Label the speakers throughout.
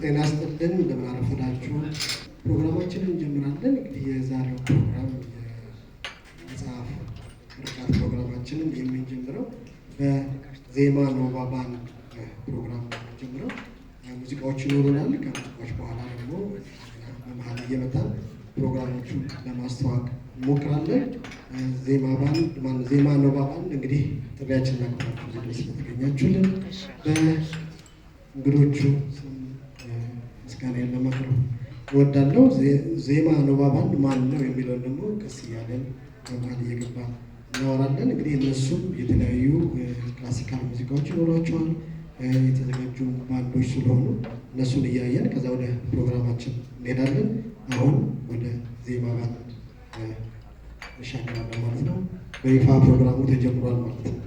Speaker 1: ጤና ይስጥልን፣ እንደምን አረፈዳችሁ። ፕሮግራማችንን እንጀምራለን። እንግዲህ የዛሬው ፕሮግራም የመጽሐፍ ምርቃት ፕሮግራማችንን የምንጀምረው በዜማ ኖቫ ባንድ ፕሮግራም ነው የምንጀምረው። ሙዚቃዎች ይኖሩናል። ከሙዚቃዎች በኋላ ደግሞ በመሀል እየመጣን ፕሮግራሞቹን ለማስተዋወቅ እንሞክራለን። ዜማ ባንድ ማነው ዜማ ኖቫ ባንድ፣ እንግዲህ ጥሪያችንን አክብራችሁ እዚህ ድረስ ስለተገኛችሁልን በእንግዶቹ ስም ምስጋናዬን ለማቅረብ እወዳለሁ። ዜማ ኖቫ ባንድ ማን ነው የሚለውን ደግሞ ቀስ እያለን በመሀል እየገባ እናወራለን። እንግዲህ እነሱም የተለያዩ classical ሙዚቃዎች ይኖሯቸዋል። የተዘጋጁ ባንዶች ስለሆኑ እነሱን እያየን ከዛ ወደ ፕሮግራማችን እንሄዳለን። አሁን ወደ ዜማ ባንድ እንሻገራለን ማለት ነው። በይፋ ፕሮግራሙ ተጀምሯል ማለት ነው።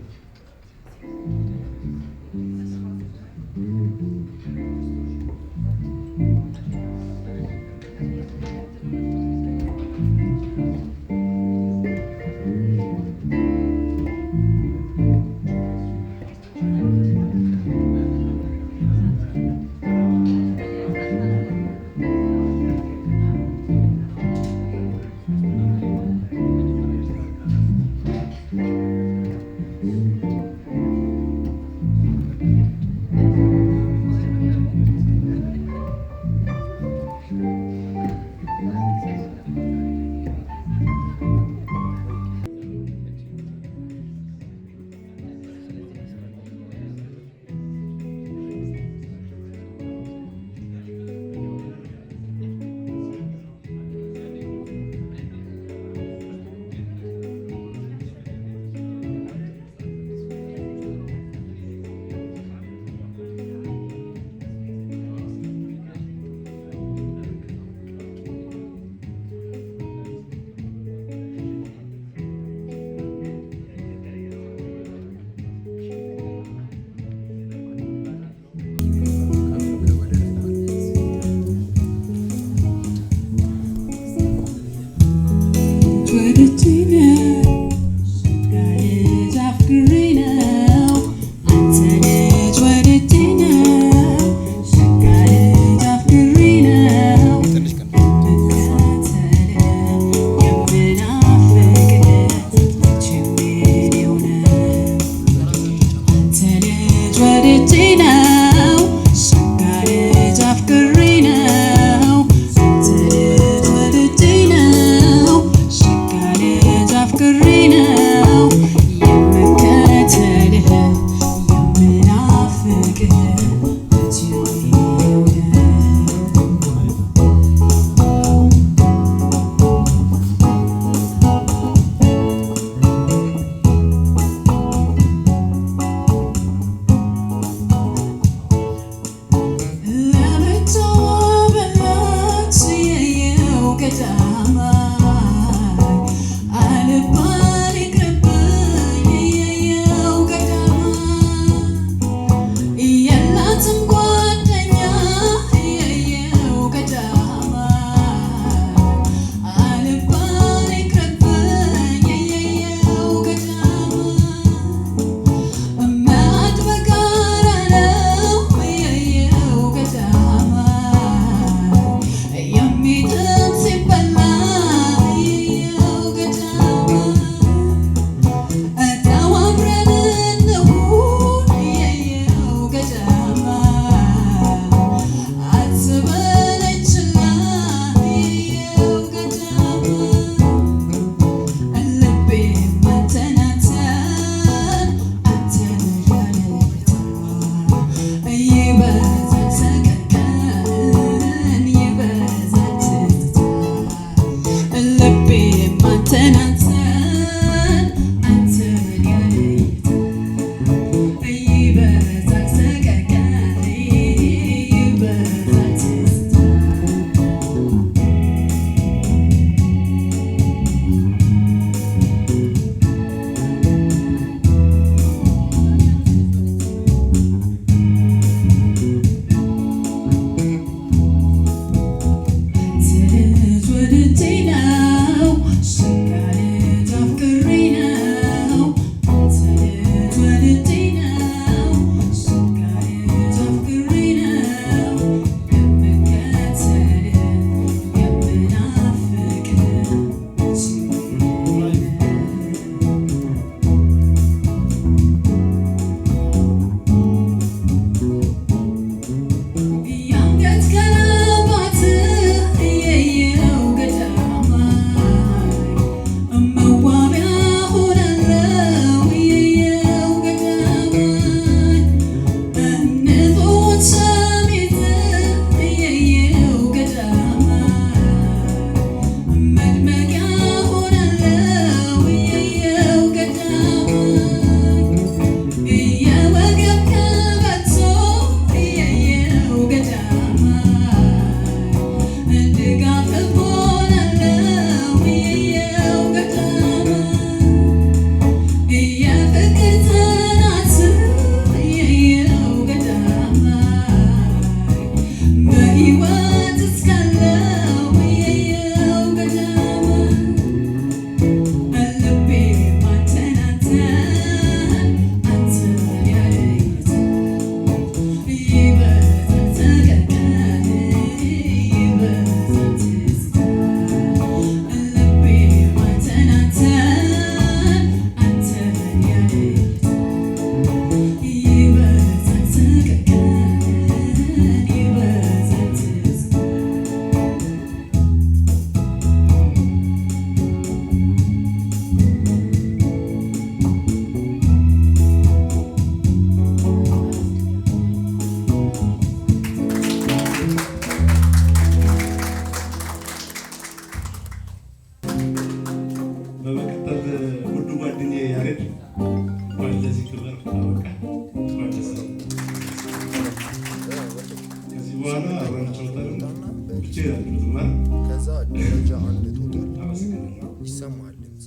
Speaker 2: በኋላ አብረን
Speaker 3: ስምንተኛ
Speaker 2: እንጫወታለን።
Speaker 3: ትወጣና
Speaker 2: ብቻዬን አልጫወትም አይደል?
Speaker 3: ከዛ ደረጃ አንድ ትወጣለህ።
Speaker 2: አመሰግናለሁ።
Speaker 3: ይሰማሃል ድምፅ።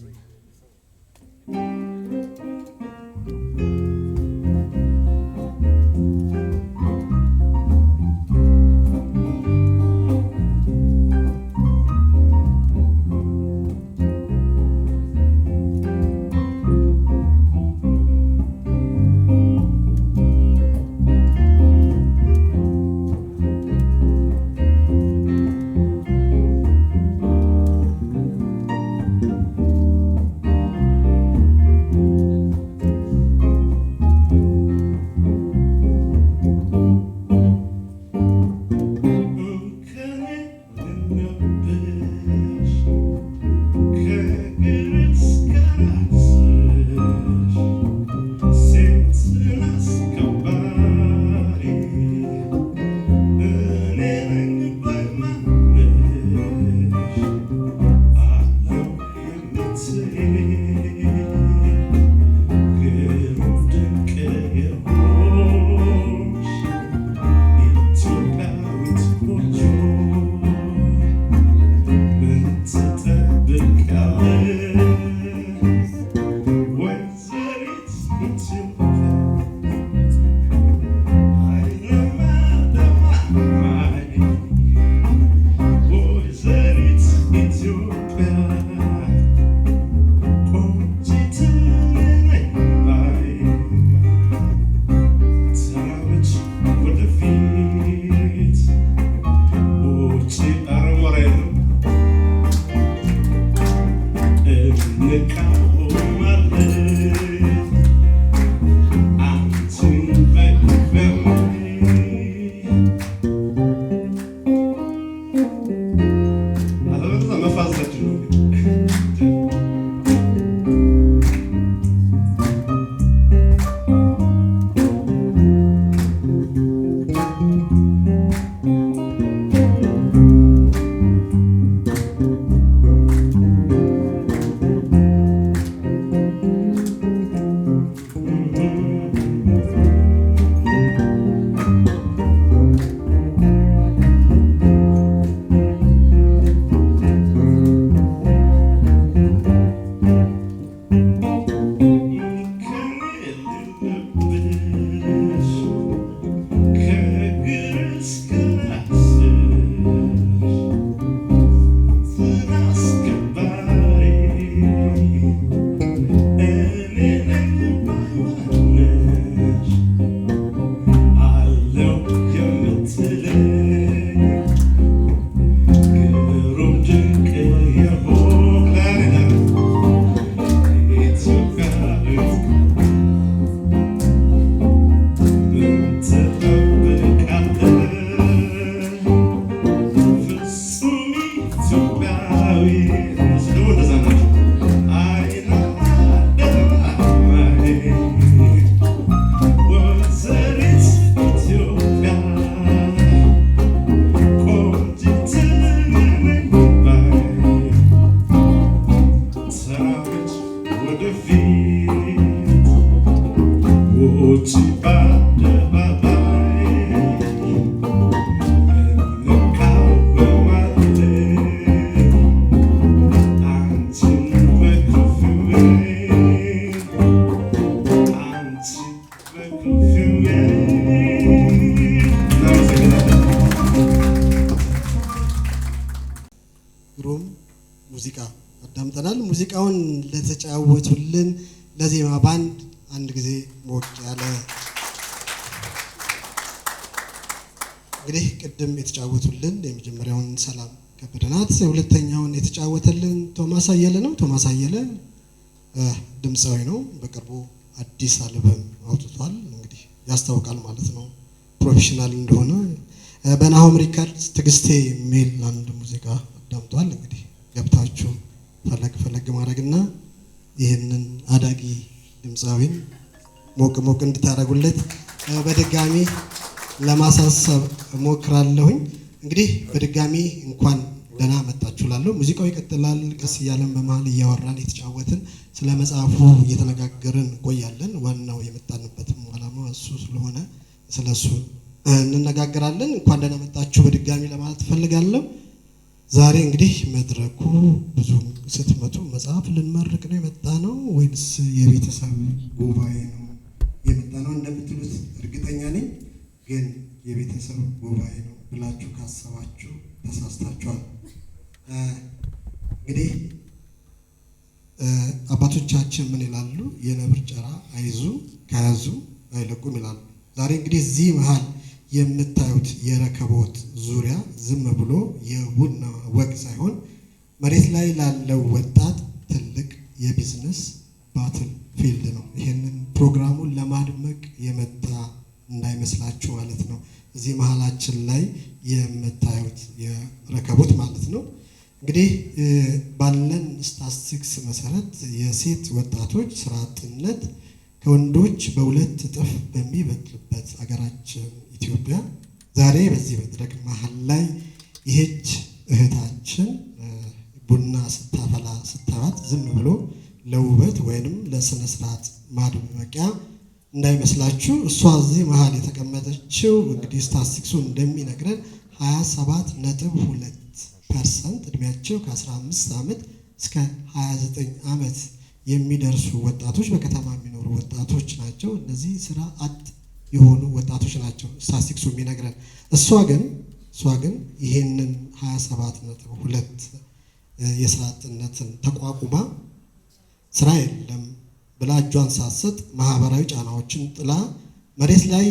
Speaker 2: እንከን የሌለብሽ ከእግር እስከ ራስሽ ሴትን አስከባሪ እኔ ነኝ ባይ ማለሽ አለው የምትይ ግሩም ድንቅ የሆንሽ ኢትዮጵያዊት ቆንጆ ምን ትጠብቂያለሽ? ወይዘሪት ኢትዮጵያ አይለማለማይ ወይዘሪት ኢትዮጵያ ቆንጂት ነኝ ባይ ተራመጅ ወደፊት ውጪ አረሞራ የለም እንቃወማለን አንቺን በግበሜ። አለበለዚያ መፋዘዛችን ነው። እንከን የሌለብሽ ከእግር እስከ ራስሽ ትን አስከባሪ እኔ ነኝ ባይ ማነሽ አለው የምትለኝ ግሩም ድንቅ የሆንክ ኢትዮጵያዊት ምን ትጠብቃለህ? ፍጹም ኢትዮጵያዊ እነሱ ደግሞ እንደዛ ናቸው። አይናደማይ ወይዘሪት ኢትዮጵያ ቆንጂት ነኝ ባይ ተራመጅ ወደፊት ውጪ በአደባባይ እንቃወማለን አንቺን በክፉ አንቺን በክፉ። እናመሰግናለን።
Speaker 1: ግሩም ሙዚቃ አዳምጠናል። ሙዚቃውን ለተጫወቱልን ለዜማ ባንድ አንድ ጊዜ ሞቅ ያለ። እንግዲህ ቅድም የተጫወቱልን የመጀመሪያውን ሰላም ከበደ ናት። ሁለተኛውን የተጫወተልን ቶማስ አየለ ነው። ቶማስ አየለ ድምፃዊ ነው። በቅርቡ አዲስ አልበም አውጥቷል። እንግዲህ ያስታውቃል ማለት ነው professional እንደሆነ። በናሆም ሪከርድስ ትዕግስቴ የሚል አንድ ሙዚቃ አዳምጧል። እንግዲህ ገብታችሁ ፈለግ ፈለግ ማድረግና ይህንን አዳጊ ድምፃዊን ሞቅ ሞቅ እንድታደርጉለት በድጋሚ ለማሳሰብ እሞክራለሁኝ። እንግዲህ በድጋሚ እንኳን ደህና መጣችሁ እላለሁ። ሙዚቃው ይቀጥላል። ቀስ እያለን በመሀል እያወራን የተጫወትን ስለ መጽሐፉ እየተነጋገርን እንቆያለን። ዋናው የመጣንበትም ዓላማ እሱ ስለሆነ ስለ እሱ እንነጋገራለን። እንኳን ደህና መጣችሁ በድጋሚ ለማለት እፈልጋለሁ። ዛሬ እንግዲህ መድረኩ ብዙ ስትመጡ መጽሐፍ ልንመርቅ ነው የመጣ ነው ወይንስ የቤተሰብ ጉባኤ ነው የመጣ ነው እንደምትሉት እርግጠኛ ነኝ። ግን የቤተሰብ ጉባኤ ነው ብላችሁ ካሰባችሁ ተሳስታችኋል። እንግዲህ አባቶቻችን ምን ይላሉ? የነብር ጭራ አይዙ ከያዙ አይለቁም ይላሉ። ዛሬ እንግዲህ እዚህ መሀል የምታዩት የረከቦት ዙሪያ ዝም ብሎ የቡና ወግ ሳይሆን መሬት ላይ ላለው ወጣት ትልቅ የ business battle field ነው። ይህንን ፕሮግራሙን ለማድመቅ የመጣ እንዳይመስላችሁ ማለት ነው። እዚህ መሀላችን ላይ የምታዩት የረከቦት ማለት ነው። እንግዲህ ባለን ስታትስቲክስ መሰረት የሴት ወጣቶች ስራ አጥነት ከወንዶች በ2 እጥፍ በሚበልጥበት አገራችን ኢትዮጵያ ዛሬ በዚህ መድረክ መሀል ላይ ይህች እህታችን ቡና ስታፈላ ስታባት ዝም ብሎ ለውበት ወይንም ለስነ ስርዓት ማድመቂያ እንዳይመስላችሁ። እሷ እዚህ መሀል የተቀመጠችው እንግዲህ ስታትስቲክሱ እንደሚነግረን 27.2% እድሜያቸው ከ15 ዓመት እስከ 29 ዓመት የሚደርሱ ወጣቶች በከተማ የሚኖሩ ወጣቶች ናቸው። እነዚህ ስራ አጥ የሆኑ ወጣቶች ናቸው ስታትስቲክሱ የሚነግረን። እሷ ግን ይሄንን 27.2 የስራ አጥነትን ተቋቁማ ስራ የለም ብላ እጇን ሳትሰጥ ማህበራዊ ጫናዎችን ጥላ መሬት ላይ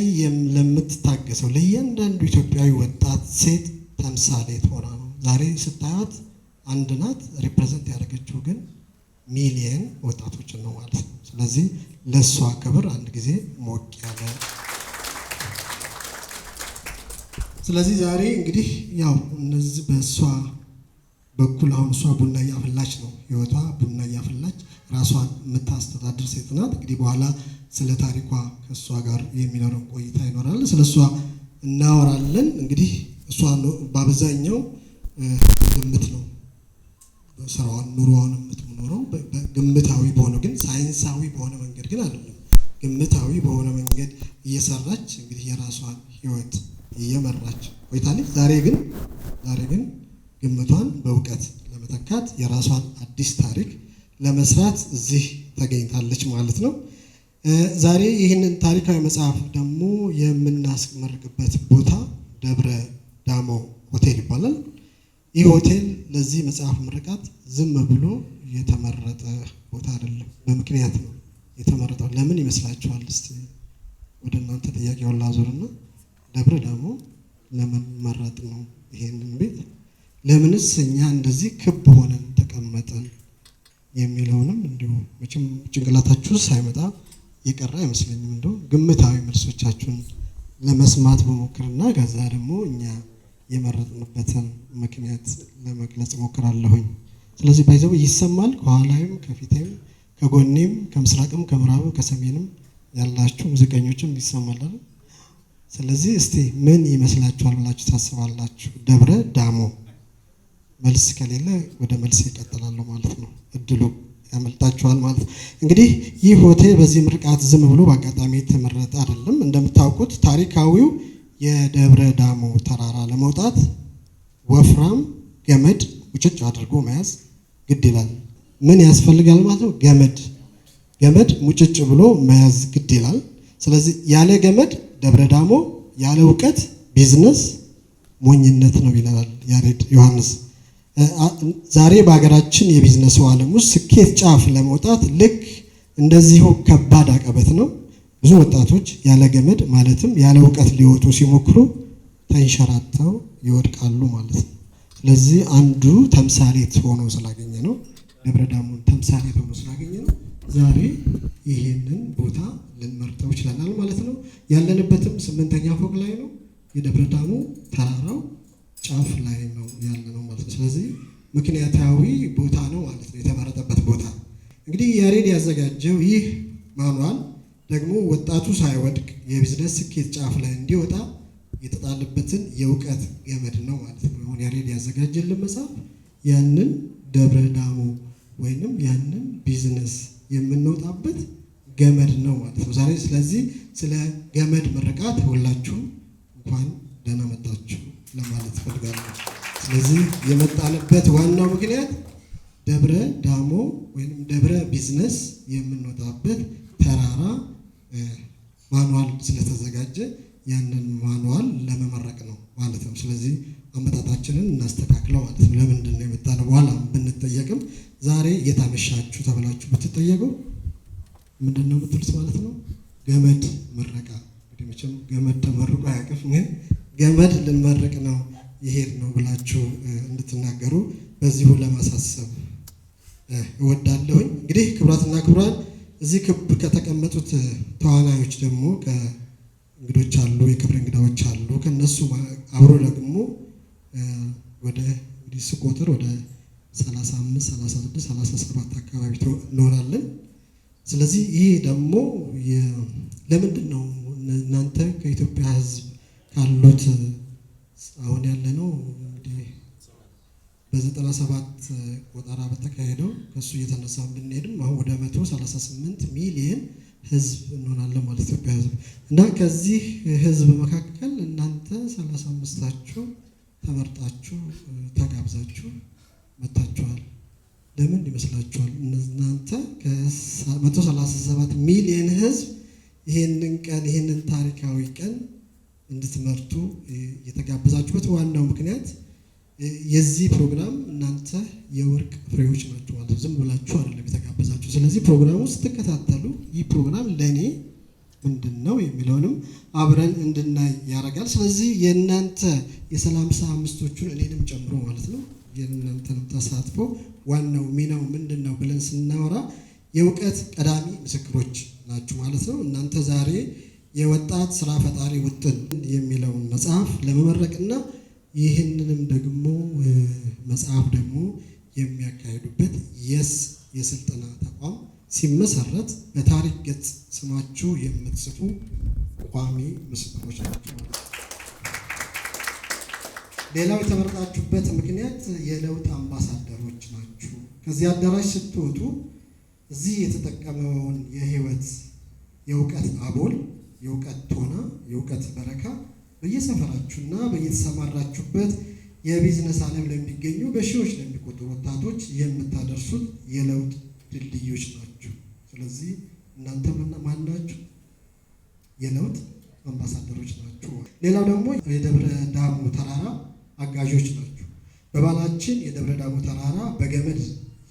Speaker 1: ለምትታገሰው ለእያንዳንዱ ኢትዮጵያዊ ወጣት ሴት ተምሳሌት ሆና ነው። ዛሬ ስታያት አንድ ናት። Represent ያደረገችው ግን ሚሊየን ወጣቶችን ነው ማለት ነው። ስለዚህ ለእሷ ክብር አንድ ጊዜ ሞቅ ያለ። ስለዚህ ዛሬ እንግዲህ ያው እነዚህ በእሷ በኩል አሁን እሷ ቡና እያፈላች ነው፣ ህይወቷ ቡና እያፈላች ራሷን የምታስተዳድር ሴት ናት። እንግዲህ በኋላ ስለ ታሪኳ ከእሷ ጋር የሚኖረን ቆይታ ይኖራል። ስለ እሷ እናወራለን። እንግዲህ እሷ በአብዛኛው ግምት ነው ስራዋን ኑሮዋን የምትኖረው፣ ግምታዊ በሆነ ግን ሳይንሳዊ በሆነ መንገድ ግን አይደለም። ግምታዊ በሆነ መንገድ እየሰራች እንግዲህ የራሷን ህይወት እየመራች ቆይታለች። ዛሬ ግን ግምቷን በእውቀት ለመተካት የራሷን አዲስ ታሪክ ለመስራት እዚህ ተገኝታለች ማለት ነው። ዛሬ ይህንን ታሪካዊ መጽሐፍ ደግሞ የምናስመርቅበት ቦታ ደብረ ዳሞ ሆቴል ይባላል። ይህ ሆቴል ለዚህ መጽሐፍ ምርቃት ዝም ብሎ የተመረጠ ቦታ አይደለም፣ በምክንያት ነው የተመረጠው። ለምን ይመስላችኋል? እስቲ ወደ እናንተ ጥያቄውን ላዙርና ደብረ ዳሞ ለምን መረጥ ነው ይሄንን ቤት? ለምንስ እኛ እንደዚህ ክብ ሆነን ተቀመጠን የሚለውንም እንዲሁ መቼም ጭንቅላታችሁ ሳይመጣ የቀረ አይመስለኝም። እንደው ግምታዊ መልሶቻችሁን ለመስማት በሞክርና ከዛ ደግሞ እኛ የመረጥንበትን ምክንያት ለመግለጽ እሞክራለሁኝ። ስለዚህ by the way ይሰማል። ከኋላይም ከፊቴም ከጎኔም ከምስራቅም ከምዕራብም ከሰሜንም ያላችሁ ሙዚቀኞችም ይሰማል አይደል? ስለዚህ እስቲ ምን ይመስላችኋል ብላችሁ ታስባላችሁ? ደብረ ዳሞ። መልስ ከሌለ ወደ መልስ ይቀጥላለሁ ማለት ነው። እድሉ ያመልጣችኋል ማለት ነው። እንግዲህ ይህ ሆቴል በዚህ ምርቃት ዝም ብሎ በአጋጣሚ የተመረጠ አይደለም። እንደምታውቁት ታሪካዊው የደብረ ዳሞ ተራራ ለመውጣት ወፍራም ገመድ ውጭጭ አድርጎ መያዝ ግድ ይላል። ምን ያስፈልጋል ማለት ነው? ገመድ። ገመድ ሙጭጭ ብሎ መያዝ ግድ ይላል። ስለዚህ ያለ ገመድ ደብረ ዳሞ፣ ያለ እውቀት ቢዝነስ ሞኝነት ነው ይለናል ያሬድ ዮሐንስ። ዛሬ በሀገራችን የቢዝነሱ ዓለም ውስጥ ስኬት ጫፍ ለመውጣት ልክ እንደዚሁ ከባድ አቀበት ነው። ብዙ ወጣቶች ያለ ገመድ ማለትም ያለ እውቀት ሊወጡ ሲሞክሩ ተንሸራተው ይወድቃሉ ማለት ነው። ስለዚህ አንዱ ተምሳሌት ሆኖ ስላገኘ ነው፣ ደብረ ዳሞን ተምሳሌት ሆኖ ስላገኘ ነው ዛሬ ይሄንን ቦታ ልንመርጠው ችለናል ማለት ነው። ያለንበትም ስምንተኛ ፎቅ ላይ ነው። የደብረ ዳሞ ተራራው ጫፍ ላይ ነው ያለነው ማለት ነው። ስለዚህ ምክንያታዊ ቦታ ነው ማለት ነው የተመረጠበት ቦታ። እንግዲህ ያሬድ ያዘጋጀው ይህ manual ደግሞ ወጣቱ ሳይወድቅ የቢዝነስ ስኬት ጫፍ ላይ እንዲወጣ የተጣለበትን የእውቀት ገመድ ነው ማለት ነው። አሁን ያሬድ ያዘጋጀልን መጽሐፍ ያንን ደብረ ዳሞ ወይንም ያንን ቢዝነስ የምንወጣበት ገመድ ነው ማለት ነው ዛሬ። ስለዚህ ስለ ገመድ ምርቃት ሁላችሁም እንኳን እንኳን ደህና መጣችሁ ለማለት እፈልጋለሁ። ስለዚህ የመጣንበት ዋናው ምክንያት ደብረ ዳሞ ወይም ደብረ ቢዝነስ የምንወጣበት ተራራ manual ስለተዘጋጀ ያንን manual ለመመረቅ ነው ማለት ነው። ስለዚህ አመጣጣችንን እናስተካክለው ማለት ነው። ለምንድን ነው የመጣነው? በኋላ ብንጠየቅም ዛሬ የት አመሻችሁ ተብላችሁ ብትጠየቁ ምንድን ነው የምትሉት ማለት ነው? ገመድ ምረቃ። እንግዲህ መቼም ገመድ ተመርቆ አያውቅም፣ ግን ገመድ ልንመርቅ ነው ይሄድ ነው ብላችሁ እንድትናገሩ በዚሁ ለማሳሰብ እወዳለሁኝ። እንግዲህ ክቡራትና ክቡራን፣ እዚህ ክብ ከተቀመጡት ተዋናዮች ደግሞ እንግዶች አሉ፣ የክብር እንግዳዎች አሉ። ከነሱ አብሮ ደግሞ ወደ እንግዲህ ስቆጥር ወደ 35፣ 36፣ 37 አካባቢ እንሆናለን። ስለዚህ ይህ ደግሞ ለምንድን ነው እናንተ ከኢትዮጵያ ሕዝብ ካሉት አሁን ያለነው እንግዲህ በ97 ቆጠራ በተካሄደው ከእሱ እየተነሳ ብንሄድም አሁን ወደ 138 ሚሊየን ህዝብ እንሆናለን ማለት ኢትዮጵያ ህዝብ። እና ከዚህ ህዝብ መካከል እናንተ 35ታችሁ ተመርጣችሁ ተጋብዛችሁ መጥታችኋል። ለምን ይመስላችኋል? እናንተ ከ137 ሚሊየን ህዝብ ይሄንን ቀን፣ ይሄንን ታሪካዊ ቀን እንድትመርጡ የተጋበዛችሁበት ዋናው ምክንያት የዚህ ፕሮግራም እናንተ የወርቅ ፍሬዎች ናችሁ ማለት ነው። ዝም ብላችሁ አይደለም የተጋበዛችሁ። ስለዚህ ፕሮግራሙ ስትከታተሉ ይህ ፕሮግራም ለእኔ ምንድን ነው የሚለውንም አብረን እንድናይ ያደርጋል። ስለዚህ የእናንተ የ35ቶቹን እኔንም ጨምሮ ማለት ነው የእናንተንም ተሳትፎ ዋናው ሚናው ምንድን ነው ብለን ስናወራ የእውቀት ቀዳሚ ምስክሮች ናችሁ ማለት ነው። እናንተ ዛሬ የወጣት ስራ ፈጣሪ ውጥን የሚለውን መጽሐፍ ለመመረቅና ይህንንም ደግሞ መጽሐፍ ደግሞ የሚያካሂዱበት የስ የስልጠና ተቋም ሲመሰረት በታሪክ ገጽ ስማችሁ የምትጽፉ ቋሚ ምስክሮች ናቸው ማለት ነው። ሌላው የተመረጣችሁበት ምክንያት የለውጥ አምባሳደሮች ናችሁ። ከዚህ አዳራሽ ስትወጡ እዚህ የተጠቀመውን የህይወት የእውቀት አቦል፣ የእውቀት ቶና፣ የእውቀት በረካ በየሰፈራችሁና በየተሰማራችሁበት የቢዝነስ ዓለም ለሚገኙ በሺዎች ለሚቆጠሩ ወጣቶች የምታደርሱት የለውጥ ድልድዮች ናችሁ። ስለዚህ እናንተ ማን ናችሁ? የለውጥ አምባሳደሮች ናችሁ። ሌላው ደግሞ የደብረ ዳሞ ተራራ አጋዦች ናችሁ። በባህላችን የደብረ ዳሞ ተራራ በገመድ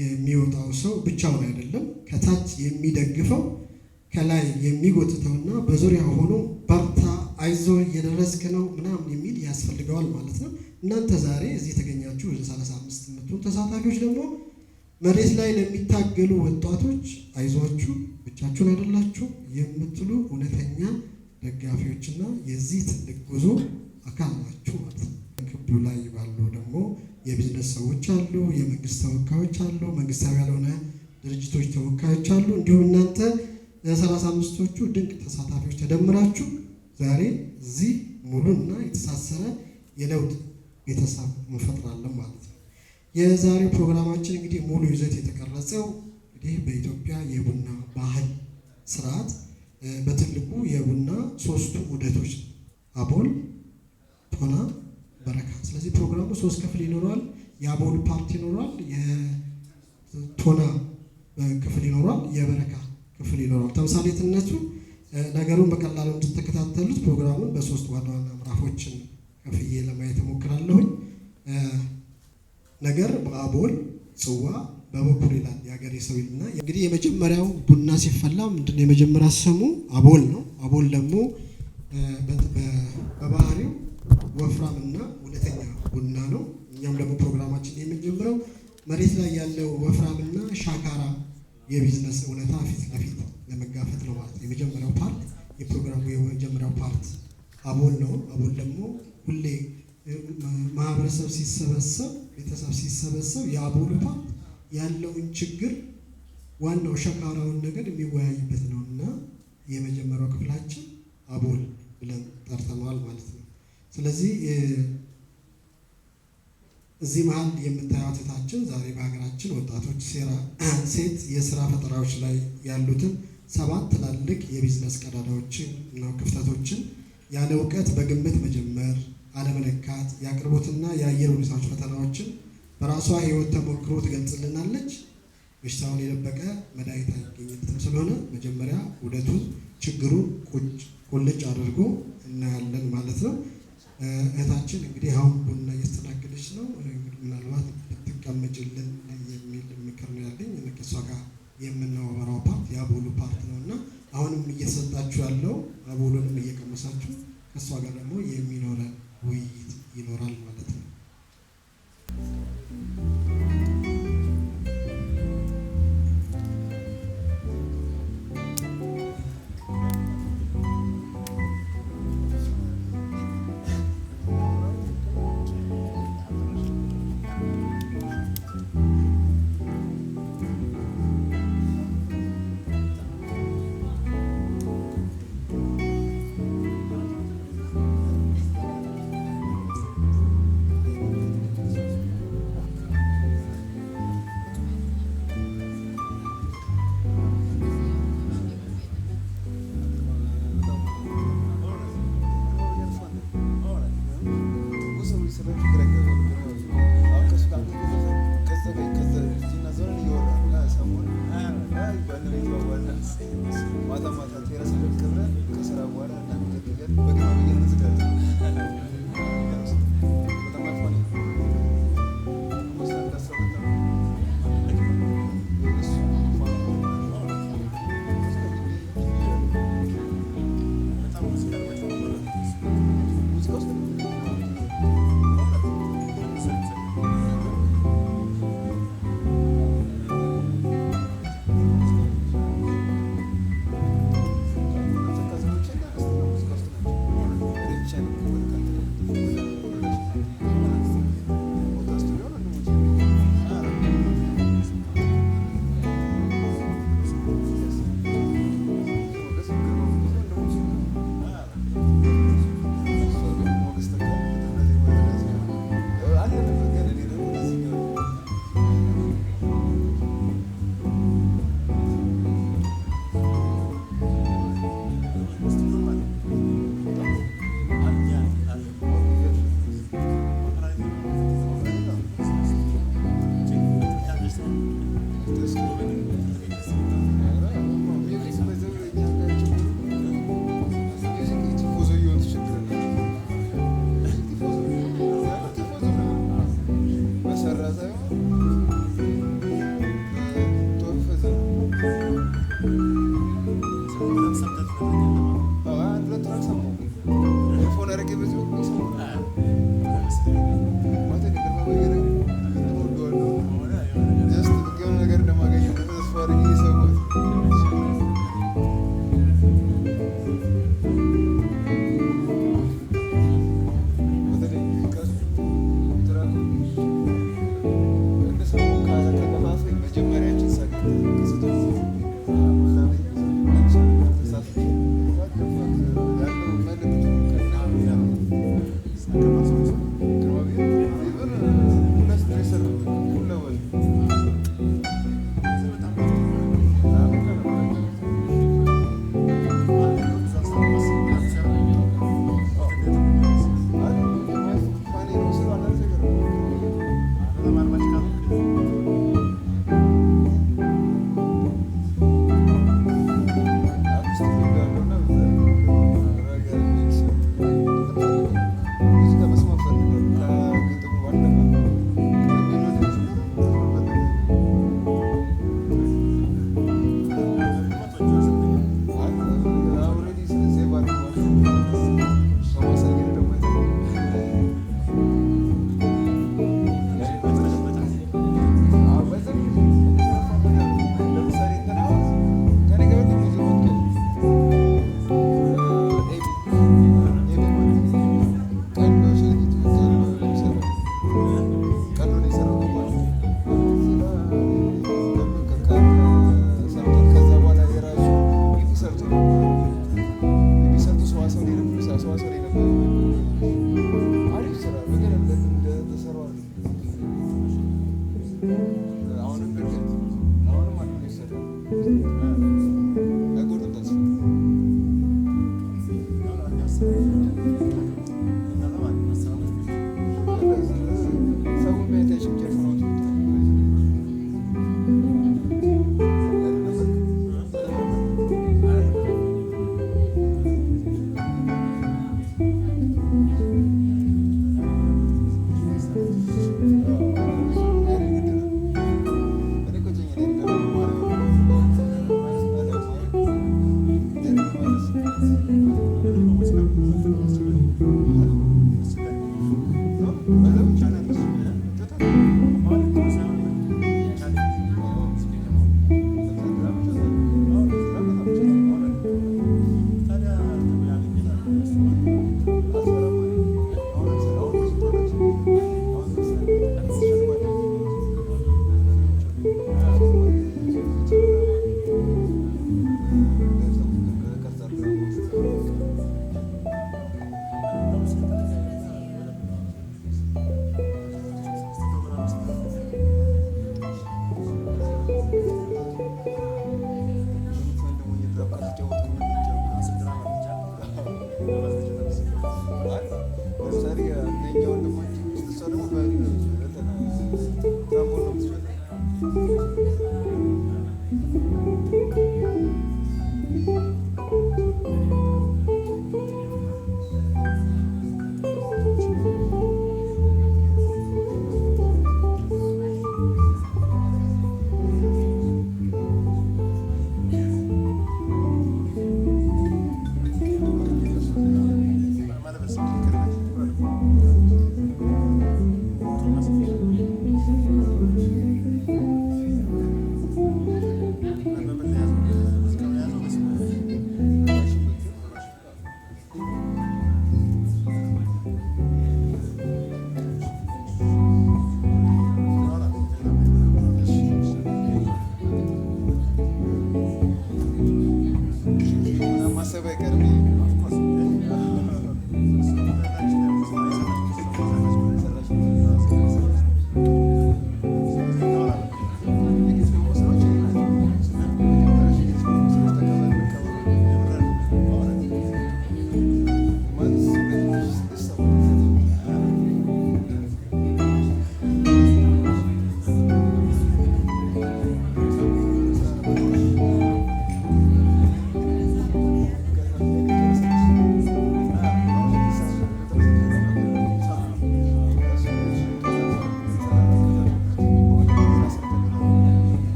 Speaker 1: የሚወጣው ሰው ብቻውን አይደለም። ከታች የሚደግፈው፣ ከላይ የሚጎትተውና በዙሪያው ሆኖ በርታ፣ አይዞ፣ እየደረስክ ነው ምናምን የሚል ያስፈልገዋል ማለት ነው። እናንተ ዛሬ እዚህ የተገኛችሁ ወደ 35 የምትሆኑ ተሳታፊዎች ደግሞ መሬት ላይ ለሚታገሉ ወጣቶች አይዟችሁ፣ ብቻችሁን አይደላችሁ የምትሉ እውነተኛ ደጋፊዎችና የዚህ ትልቅ ጉዞ አካል ናችሁ ማለት ነው። ክቡ ላይ ባሉ ደግሞ የቢዝነስ ሰዎች አሉ፣ የመንግስት ተወካዮች አሉ፣ መንግስታዊ ያልሆነ ድርጅቶች ተወካዮች አሉ። እንዲሁም እናንተ ለ35ቶቹ ድንቅ ተሳታፊዎች ተደምራችሁ ዛሬ እዚህ ሙሉና የተሳሰረ የለውጥ ቤተሰብ እንፈጥራለን ማለት ነው። የዛሬው ፕሮግራማችን እንግዲህ ሙሉ ይዘት የተቀረጸው እንግዲህ በኢትዮጵያ የቡና ባህል ስርዓት በትልቁ የቡና ሶስቱ ዑደቶች አቦል፣ ቶና፣ በረካ። ስለዚህ ፕሮግራሙ ሶስት ክፍል ይኖረዋል። የአቦል part ይኖረዋል፣ የቶና ክፍል ይኖረዋል፣ የበረካ ክፍል ይኖረዋል። ተምሳሌትነቱ ነገሩን በቀላሉ እንድትከታተሉት ፕሮግራሙን በሶስት ዋና ዋና ምዕራፎችን ከፍዬ ለማየት እሞክራለሁኝ። ነገር በአቦል ጽዋ በበኩር ይላል የሀገሬ ሰው ይልና እንግዲህ የመጀመሪያው ቡና ሲፈላ ምንድነው የመጀመሪያ ስሙ አቦል ነው። አቦል ደግሞ በባህሪው ወፍራምና እውነተኛ ቡና ነው። እኛም ደግሞ ፕሮግራማችን የምንጀምረው መሬት ላይ ያለው ወፍራምና ሻካራ የቢዝነስ እውነታ ፊት ለፊት ለመጋፈጥ ነው ማለት ነው። የመጀመሪያው part የፕሮግራሙ የመጀመሪያው part አቦል ነው። አቦል ደግሞ ሁሌ ማህበረሰብ ሲሰበሰብ፣ ቤተሰብ ሲሰበሰብ የአቦሉ part ያለውን ችግር ዋናው ሸካራውን ነገር የሚወያይበት ነው እና የመጀመሪያው ክፍላችን አቦል ብለን ጠርተነዋል ማለት ነው። ስለዚህ እዚህ መሀል የምታዩት እህታችን ዛሬ በሀገራችን ወጣቶች ሴት የስራ ፈጠራዎች ላይ ያሉትን ሰባት ትላልቅ የቢዝነስ ቀዳዳዎችን እና ክፍተቶችን ያለ እውቀት በግምት መጀመር፣ አለመለካት፣ የአቅርቦትና የአየር ሁኔታዎች ፈተናዎችን በራሷ ሕይወት ተሞክሮ ትገልጽልናለች። በሽታውን የደበቀ መድኃኒት አይገኝበትም ስለሆነ መጀመሪያ ውደቱን፣ ችግሩን ቁልጭ አድርጎ እናያለን ማለት ነው። እህታችን እንግዲህ አሁን ቡና እያስተናገደች ነው። እንግዲህ ምናልባት ብትቀመጭልን የሚል ምክር ነው ያለኝ። ከእሷ ጋር የምናወራው part የአቦሉ part ነው እና አሁንም እየተሰጣችሁ ያለው አቦሉንም እየቀመሳችሁ ከእሷ ጋር ደግሞ የሚኖረን ውይይት ይኖራል ማለት ነው።
Speaker 3: ማታ ማታ ቴራስ ብለን ከስራ በኋላ በግማ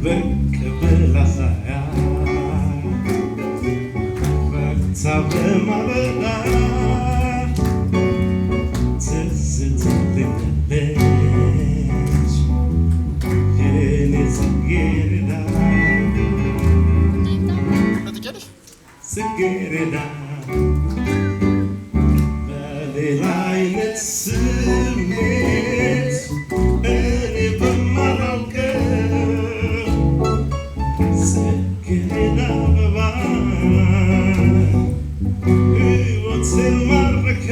Speaker 2: ብቅ ብላ ሳያት ፈክታ በማለዳ ትዝ ትለኛለች የኔ ጽጌረዳ። ጽጌረዳ በሌላ አይነት ስሜት እኔ በማላውቀው ጽጌረዳ አበባ ሕይወቴን ማረከ፣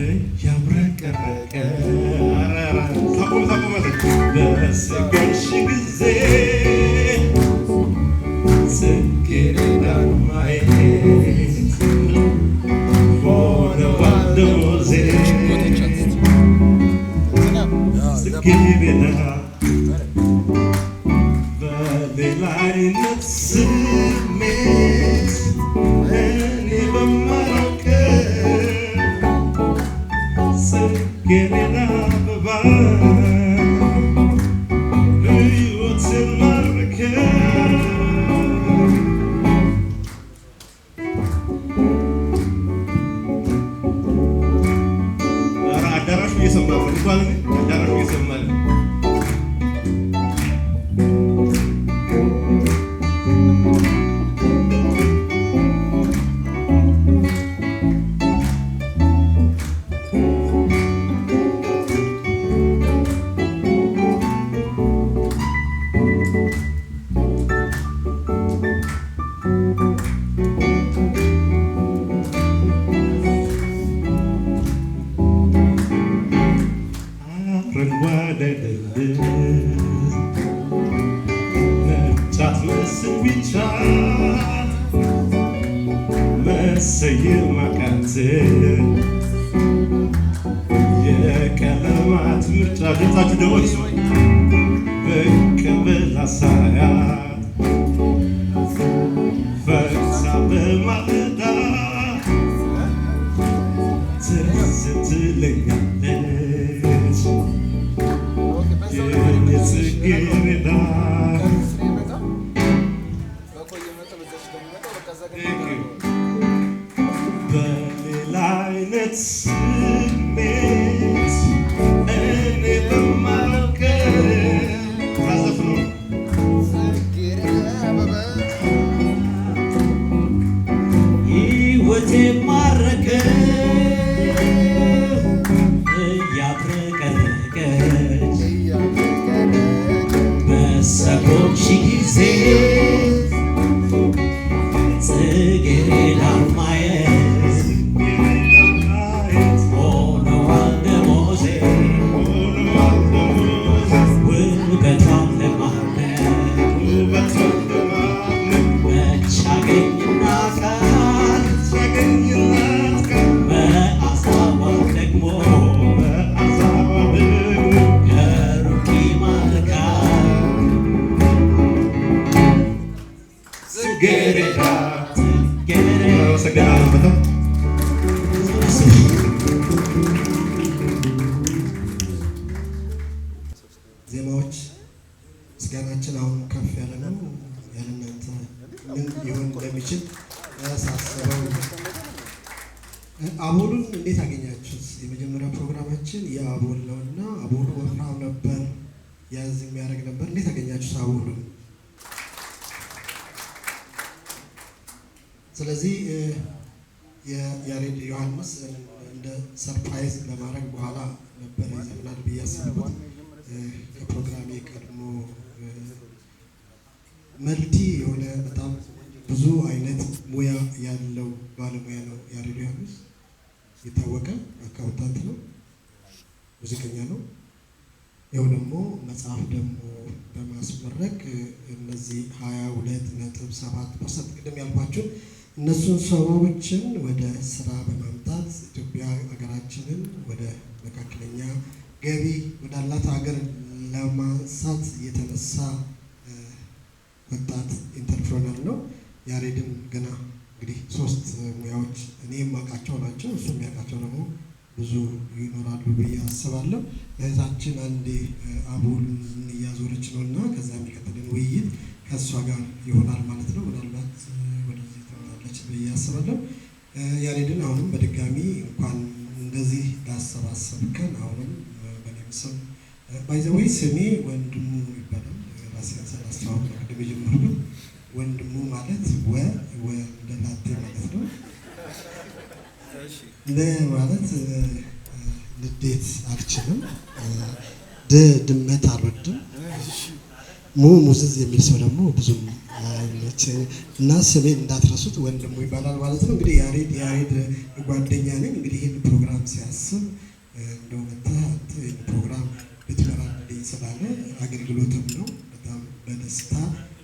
Speaker 2: እያብረቀረቀ ታቆም ታቆማለች በሰገድሽ ጊዜ ጽጌረዳን ማየት ሆነዋል ደሞዜ። ጽጌረዳ በሌላ አይነት ስሜት እኔ በማላውቀው ጽጌረዳ አበባ ሕይወቴን ማረከ። ኧረ አዳራሹ እየሰማ ነው። እንኳን እኔ አዳራሹ እየሰማ ነው። አረንጓዴ አይደለም ነጭ አትመስል ቢጫ መሰየም አቃተኝ የቀለማት ምርጫ። ድምፃችሁ ደግሞ ይስማ። ብቅ ብላ ሳያት ፈክታ በማለዳ ትዝ ትለኛለች የኔ ጽጌረዳ። Thank you. በሌላ አይነት ስሜት እኔ በማላውቀው ላዘፍነው ነው።
Speaker 4: ሕይወቴ ማረከ እያብረቀረቀች በሰጎች ጊዜ ጽጌረዳን ማየት
Speaker 2: ማየት
Speaker 4: ሆነዋል ደሞዜ።
Speaker 2: ሆነዋል ደሞዜ።
Speaker 4: ውበቷን ለማድነቅ
Speaker 2: ውበቷን ለማድነቅ
Speaker 4: መች አገኝና ቃል
Speaker 2: ሲያገኝላት ቀን
Speaker 4: መዓዛዋ ደግሞ
Speaker 2: መዓዛዋ ደግሞ
Speaker 4: ከሩቅ ይማርካል።
Speaker 2: ጽጌረዳ።
Speaker 4: ጽጌረዳ።
Speaker 2: አመሰግናለሁ በጣም።
Speaker 1: ዜማዎች ምስጋናችን አሁን ከፍ ያለ ነው። ያለ እናንተ ምን ሊሆን እንደሚችል ሳስበው አቦሉን እንዴት አገኛችሁት? የመጀመሪያ ፕሮግራማችን የአቦል ነው እና አቦሉ ወፍራም ነበር፣ ያዝ የሚያደርግ ነበር። እንዴት አገኛችሁት አቦሉን? ስለዚህ የያሬድ ዮሐንስ እንደ surprise ለማድረግ በኋላ ነበር ይዘፍናል ብዬ ያሰብኩት። ከፕሮግራሜ ቀድሞ multi የሆነ በጣም ብዙ አይነት ሙያ ያለው ባለሙያ ነው ያሬድ ዮሐንስ። የታወቀ accountant ነው፣ ሙዚቀኛ ነው። ይኸው ደግሞ መጽሐፍ ደግሞ በማስመረቅ እነዚህ 22.7% ቅድም ያልኳችሁ እነሱን ሰዎችን ወደ ስራ በማምጣት ኢትዮጵያ ሀገራችንን ወደ መካከለኛ ገቢ ወዳላት ሀገር ለማንሳት የተነሳ ወጣት entrepreneur ነው። ያሬድን ገና እንግዲህ ሶስት ሙያዎች እኔ የማውቃቸው ናቸው። እሱ የሚያውቃቸው ደግሞ ብዙ ይኖራሉ ብዬ አስባለሁ። እህታችን አንዴ አቦል እያዞረች ነው እና ከዛ የሚቀጥልን ውይይት ከእሷ ጋር ይሆናል ማለት ነው። ምናልባት ወደዚህ ትመጣለች ብዬ አስባለሁ። ያሬድን አሁንም በድጋሚ እንኳን እንደዚህ ላሰባሰብከን አሁንም በእኔም ስም by the way ስሜ ወንድሙ ይባላል። ራሴን ሳላስተዋውቅ ነው ቅድም የጀመርኩት። ወንድሙ ማለት ወ ወንደላጤ ማለት ነው። ለ ማለት ንዴት አልችልም። ድ ድመት አልወድም። ሙ ሙዝዝ የሚል ሰው ደግሞ ብዙም አይመቸኝም እና ስሜን እንዳትረሱት ወንድሙ ይባላል ማለት ነው። እንግዲህ ያሬድ ጓደኛ ነኝ። እንግዲህ ይህን ፕሮግራም ሲያስብ እንደው መተህ አንተ ይህን ፕሮግራም ብትመራልኝ ስላለ አገልግሎትም ነው። በጣም በደስታ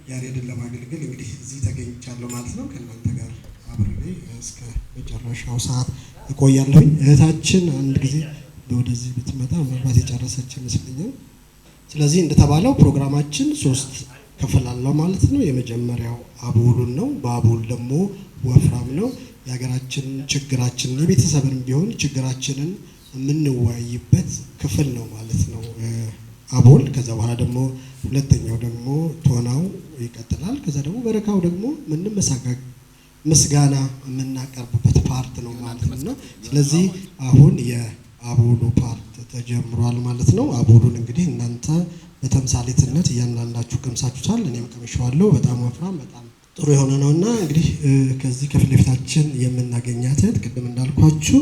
Speaker 1: ያሬድን ለማገልገል እንግዲህ እዚህ ተገኝቻለሁ ማለት ነው። ከእናንተ ጋር አብሬ እስከ መጨረሻው ሰዓት እቆያለሁኝ። እህታችን አንድ ጊዜ ወደዚህ ብትመጣ ምናልባት የጨረሰች ይመስለኛል። ስለዚህ እንደተባለው ፕሮግራማችን ሶስት ክፍል አለው ማለት ነው። የመጀመሪያው አቦሉን ነው። በአቦል ደግሞ ወፍራም ነው። የሀገራችን ችግራችንን የቤተሰብን ቢሆን ችግራችንን የምንወያይበት ክፍል ነው ማለት ነው አቦል። ከዛ በኋላ ደግሞ ሁለተኛው ደግሞ ቶናው ይቀጥላል። ከዛ ደግሞ በረካው ደግሞ ምስጋና የምናቀርብበት part ነው ማለት ነው። እና ስለዚህ አሁን የአቦሉ part ተጀምሯል ማለት ነው። አቦሉን እንግዲህ እናንተ በተምሳሌትነት እያንዳንዳችሁ ቀምሳችሁታል። እኔም ቀምሼዋለሁ። በጣም ወፍራም፣ በጣም ጥሩ የሆነ ነው እና እንግዲህ ከዚህ ከፊት ለፊታችን የምናገኛት እህት ቅድም እንዳልኳችሁ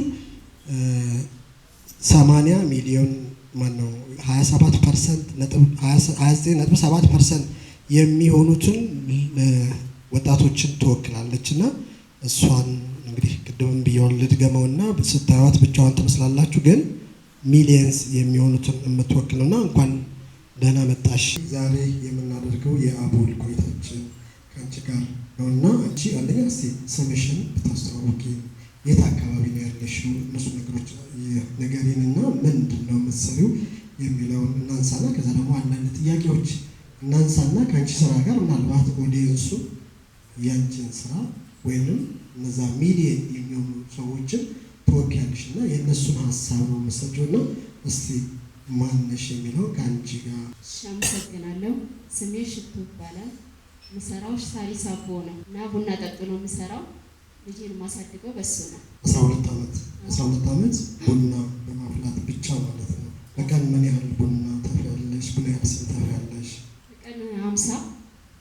Speaker 1: 80 ሚሊዮን ማነው 27% ነጥብ 29.7% የሚሆኑትን ወጣቶችን ትወክላለች እና እሷን እንግዲህ ቅድምም ብየዋለሁ ልድገመውና ስታዩት ብቻዋን ትመስላላችሁ፣ ግን millions የሚሆኑትን የምትወክል ነውና እንኳን ደህና መጣሽ። ዛሬ የምናደርገው የአቦል ቆይታችን ከአንቺ ጋር ነውና አንቺ አንደኛ እስቲ ስምሽን ብታስተዋውቂ፣ የት አካባቢ ነው ያለሽው፣ እነሱ ነገሮች ንገሪንና ምንድን ነው የምትሰሪው የሚለውን እናንሳና ከዛ ደግሞ አንዳንድ ጥያቄዎች እናንሳና ከአንቺ ስራ ጋር ምናልባት audience ኡ ያንቺን ስራ ወይንም እነዛ ሚሊየን የሚሆኑ ሰዎችን ትወክያለሽ እና የእነሱን ሀሳብ ነው የምትሰጪው እና እስቲ ማነሽ የሚለው ከአንቺ ጋር።
Speaker 5: እሺ፣ አመሰግናለሁ። ስሜ ሽቱ ይባላል። የምሰራው ሳሪስ አቦ ነው እና ቡና ጠጡ ነው የምሰራው። ልጄን የማሳድገው በሱ ነው።
Speaker 1: 12 ዓመት፣ 12 ዓመት ቡና በማፍላት ብቻ ማለት ነው። በቀን ምን ያህል ቡና ታፍያለሽ? ምን ያህል ስኒ ታፍያለሽ?
Speaker 5: በቀን 50።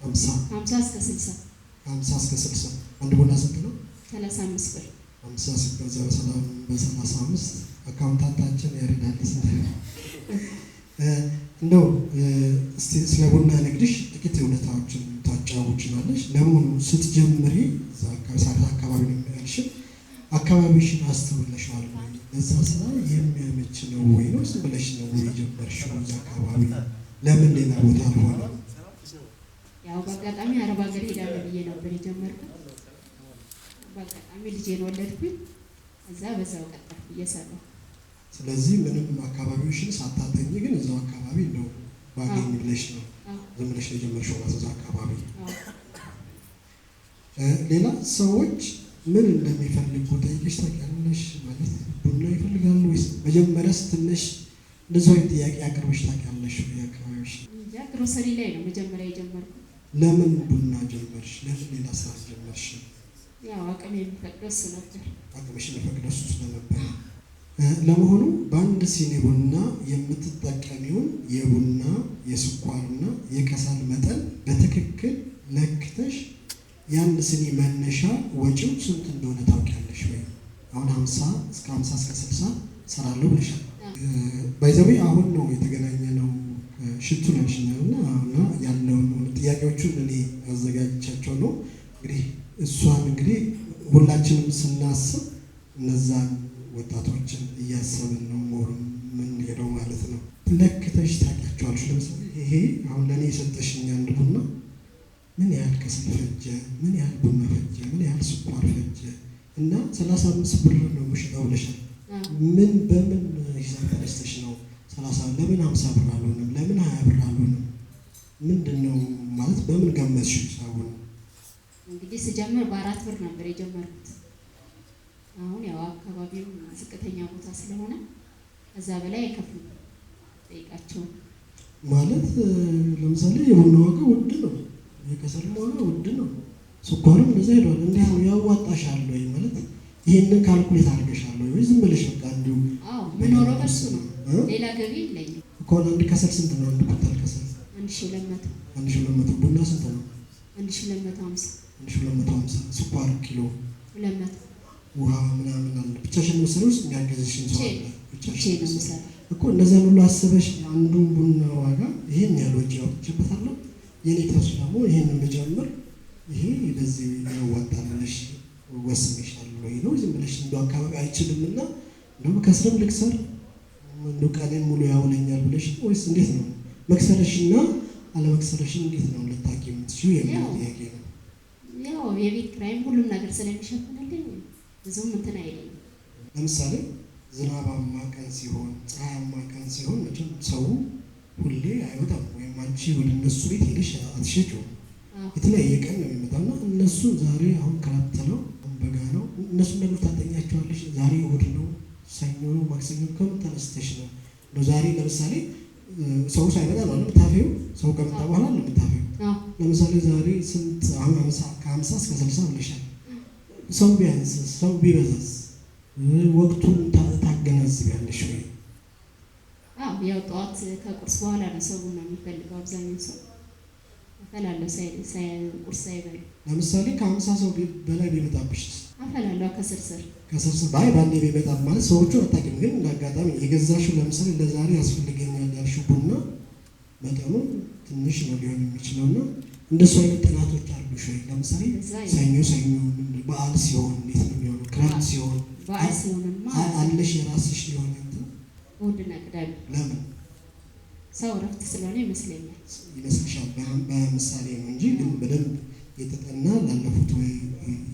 Speaker 1: 50?
Speaker 5: 50 እስከ 60።
Speaker 1: 50 እስከ 60። አንድ ቡና ስንት ነው?
Speaker 5: 35 ብር።
Speaker 1: 50 ሲባዛ በ35፣ accountant ኣችን ያሬዳል ስንት ነው? እንደው እስቲ ስለ ቡና ንግድሽ ጥቂት እውነታዎችን ታጫውችናለሽ። ለመሆኑ ስትጀምሪ እዛ ሳሪስ አካባቢ ነው ያልሽን፣ አካባቢሽን አስተውለሽዋል ወይ? ለዛ ስራ የሚያመች ነው ወይ ነው ዝም ብለሽ ነው ወይ የጀመርሽው? እዛ አካባቢ ለምን ሌላ ቦታ አልሆነም?
Speaker 5: ያው በአጋጣሚ አረብ ሀገር ሄዳለሁ ብዬ ነበር የጀመርኩት። በአጋጣሚ ልጄን ወለድኩኝ። እዛ በዛው ቀጠልኩ እየሰራሁ።
Speaker 1: ስለዚህ ምንም አካባቢዎሽን ሳታጠኚ ግን እዛው አካባቢ እንደው ባገኝ ብለሽ ነው ዝም ብለሽ ነው የጀመርሽው ማለት እዛ አካባቢ።
Speaker 5: አዎ።
Speaker 1: ሌላ ሰዎች ምን እንደሚፈልጉ ጠይቀሽ ታውቂያለሽ? ማለት ቡና ይፈልጋሉ ወይስ መጀመሪያ ስትነሽ እንደዚህ አይነት ጥያቄ አቅርበሽ ታውቂያለሽ ወይ አካባቢሽ?
Speaker 5: እንጃ፣ ግሮሰሪ ላይ ነው መጀመሪያ የጀመርኩት።
Speaker 1: ለምን ቡና ጀመርሽ? ለምን ሌላ ስራ ጀመርሽ?
Speaker 5: ያው አቅም የሚፈቅደው እሱ ነበር።
Speaker 1: አቅምሽ የሚፈቅደው እሱ ስለነበረ። ለመሆኑ በአንድ ሲኒ ቡና የምትጠቀሚውን የቡና የስኳርና የከሰል መጠን በትክክል ለክተሽ የአንድ ሲኒ መነሻ ወጪው ስንት እንደሆነ ታውቂያለሽ ወይ? አሁን 50 እስከ 50 እስከ 60 እሰራለሁ ብለሻል። By the way አሁን ነው የተገናኘ ነው ሽቱ ነሽኛል እና ያለውን ጥያቄዎቹን እኔ አዘጋጅቻቸው ነው። እንግዲህ እሷን እንግዲህ ሁላችንም ስናስብ እነዛን ወጣቶችን እያሰብን ነው more የምንሄደው ማለት ነው። ለክተሽ ታውቂያቸዋለሽ? ለምሳሌ ይሄ አሁን ለእኔ የሰጠሽኝ አንድ ቡና ምን ያህል ከሰል ፈጀ፣ ምን ያህል ቡና ፈጀ፣ ምን ያህል ስኳር ፈጀ እና 35 ብር ነው የምሸጠው ብለሻል። ምን በምን ሂሳብ ተነስተሽ ነው 30? ለምን 50 ብር አልሆንም? ለምን 20 ብር አልሆንም? ምንድን ነው ማለት በምን ገመትሽ ሂሳቡን?
Speaker 5: እንግዲህ ስጀምር በ4 ብር ነበር የጀመርኩት። አሁን ያው አካባቢው ዝቅተኛ ቦታ ስለሆነ ከዛ በላይ አይከፍሉም። ጠይቃቸው
Speaker 1: ማለት ለምሳሌ የቡና ዋጋ ውድ ነው፣ የከሰል ዋጋ ውድ ነው፣ ስኳርም እንደዛ ሄዷል። እንዴት ነው ያዋጣሻል ወይ ማለት ይህንን calculate አድርገሻል ወይ ዝም ብለሽ በቃ እንዲሁ?
Speaker 5: አዎ፣ ምኖረው በሱ ነው።
Speaker 1: እ?
Speaker 5: ሌላ ገቢ የለኝም።
Speaker 1: ከሆነ አንድ ከሰል ስንት ነው? አንድ ኩንታል ከሰል
Speaker 5: 1200።
Speaker 1: 1200። ቡና ስንት ነው?
Speaker 5: 1250።
Speaker 1: 1250። ስኳር ኪሎ?
Speaker 5: 200።
Speaker 1: ውሃ ምናምን አለ። ብቻሽን መሰለኝ ውስጥ የሚያግዝሽን ሰው አለ?
Speaker 5: ብቻዬን
Speaker 1: ብቻሽን
Speaker 5: ነው የምሰራው።
Speaker 1: እኮ እነዚያን ሁሉ አስበሽ አንዱን ቡና ዋጋ ይህን ያህል ወጪ አውጥቼበታለሁ፣ የኔ ትርፍ ደግሞ ይህንን ብጨምር ይሄ በዚህ ያዋጣል ብለሽ ወስነሻል ወይ ነው ዝም ብለሽ እንደው አካባቢ አይችልም እና እንደው ከስርም ልክሰር እንደው ቀኔን ሙሉ ያውለኛል ብለሽ ነው ወይስ እንዴት ነው? መክሰርሽና አለመክሰርሽን እንዴት ነው ልታውቂ የምትችይው የሚል
Speaker 5: ያው
Speaker 1: ጥያቄ ነው።
Speaker 5: ያው የቤት ኪራይም ሁሉም ነገር ስለሚሸፍንልኝ ብዙም እንትን አይለኝም።
Speaker 1: ለምሳሌ ዝናባማ ቀን ሲሆን፣ ፀሐያማ ቀን ሲሆን መቼም ሰው ሁሌ አይወጣም፣ ወይም አንቺ ወደ እነሱ ቤት ሄደሽ አትሸጪውም።
Speaker 5: አዎ።
Speaker 1: የተለያየ ቀን ነው የሚመጣው እና እነሱ ዛሬ አሁን ክረምት ነው፣ አሁን በጋ ነው፣ እነሱን ደግሞ ታጠኛቸዋለሽ። ዛሬ እሑድ ነው፣ ሰኞ ነው፣ ማክሰኞ ከምን ተነስተሽ ነው እንደው ዛሬ ለምሳሌ ሰው ሳይመጣ ነው አይደል የምታፈይው? ሰው ከመጣ በኋላ ነው የምታፈይው።
Speaker 5: አዎ።
Speaker 1: ለምሳሌ ዛሬ ስንት አሁን 50 ከ50 እስከ 60 ብለሻል። ሰው ቢያንስ ሰው ቢበዛስ ወቅቱን ታገናዝቢያለሽ ወይ?
Speaker 5: አዎ፣ ያው ጠዋት ከቁርስ በኋላ ነው ሰው ቡና የሚፈልገው አብዛኛው ሰው። አፈላለሁ ቁርስ ሳይበሉ።
Speaker 1: ለምሳሌ ከ50 ሰው በላይ ቢመጣብሽስ?
Speaker 5: አፈላለሁ ከስር ስር።
Speaker 1: ከስብስብ አይ ባንዴ ቢመጣ ማለት ሰዎቹ አታውቂም፣ ግን እንደ አጋጣሚ የገዛሽው ለምሳሌ ለዛሬ ያስፈልገኛል ያልሽው ቡና መጠኑ ትንሽ ነው ሊሆን የሚችለው እና እንደሱ አይነት ጥናቶች አሉሽ ወይ? ለምሳሌ
Speaker 5: እዛ
Speaker 1: ሰኞ ሰኞ በዓል ሲሆን እንዴት ነው የሚሆነው? ክረምት ሲሆን
Speaker 5: በዓል ሲሆንማ
Speaker 1: አለሽ የራስሽ የሆነ እንትን?
Speaker 5: እሑድና ቅዳሜ።
Speaker 1: ለምን?
Speaker 5: ሰው እረፍት ስለሆነ ይመስለኛል።
Speaker 1: ይመስልሻል? በምሳሌ ነው እንጂ ግን በደንብ የተጠና ላለፉት ወይ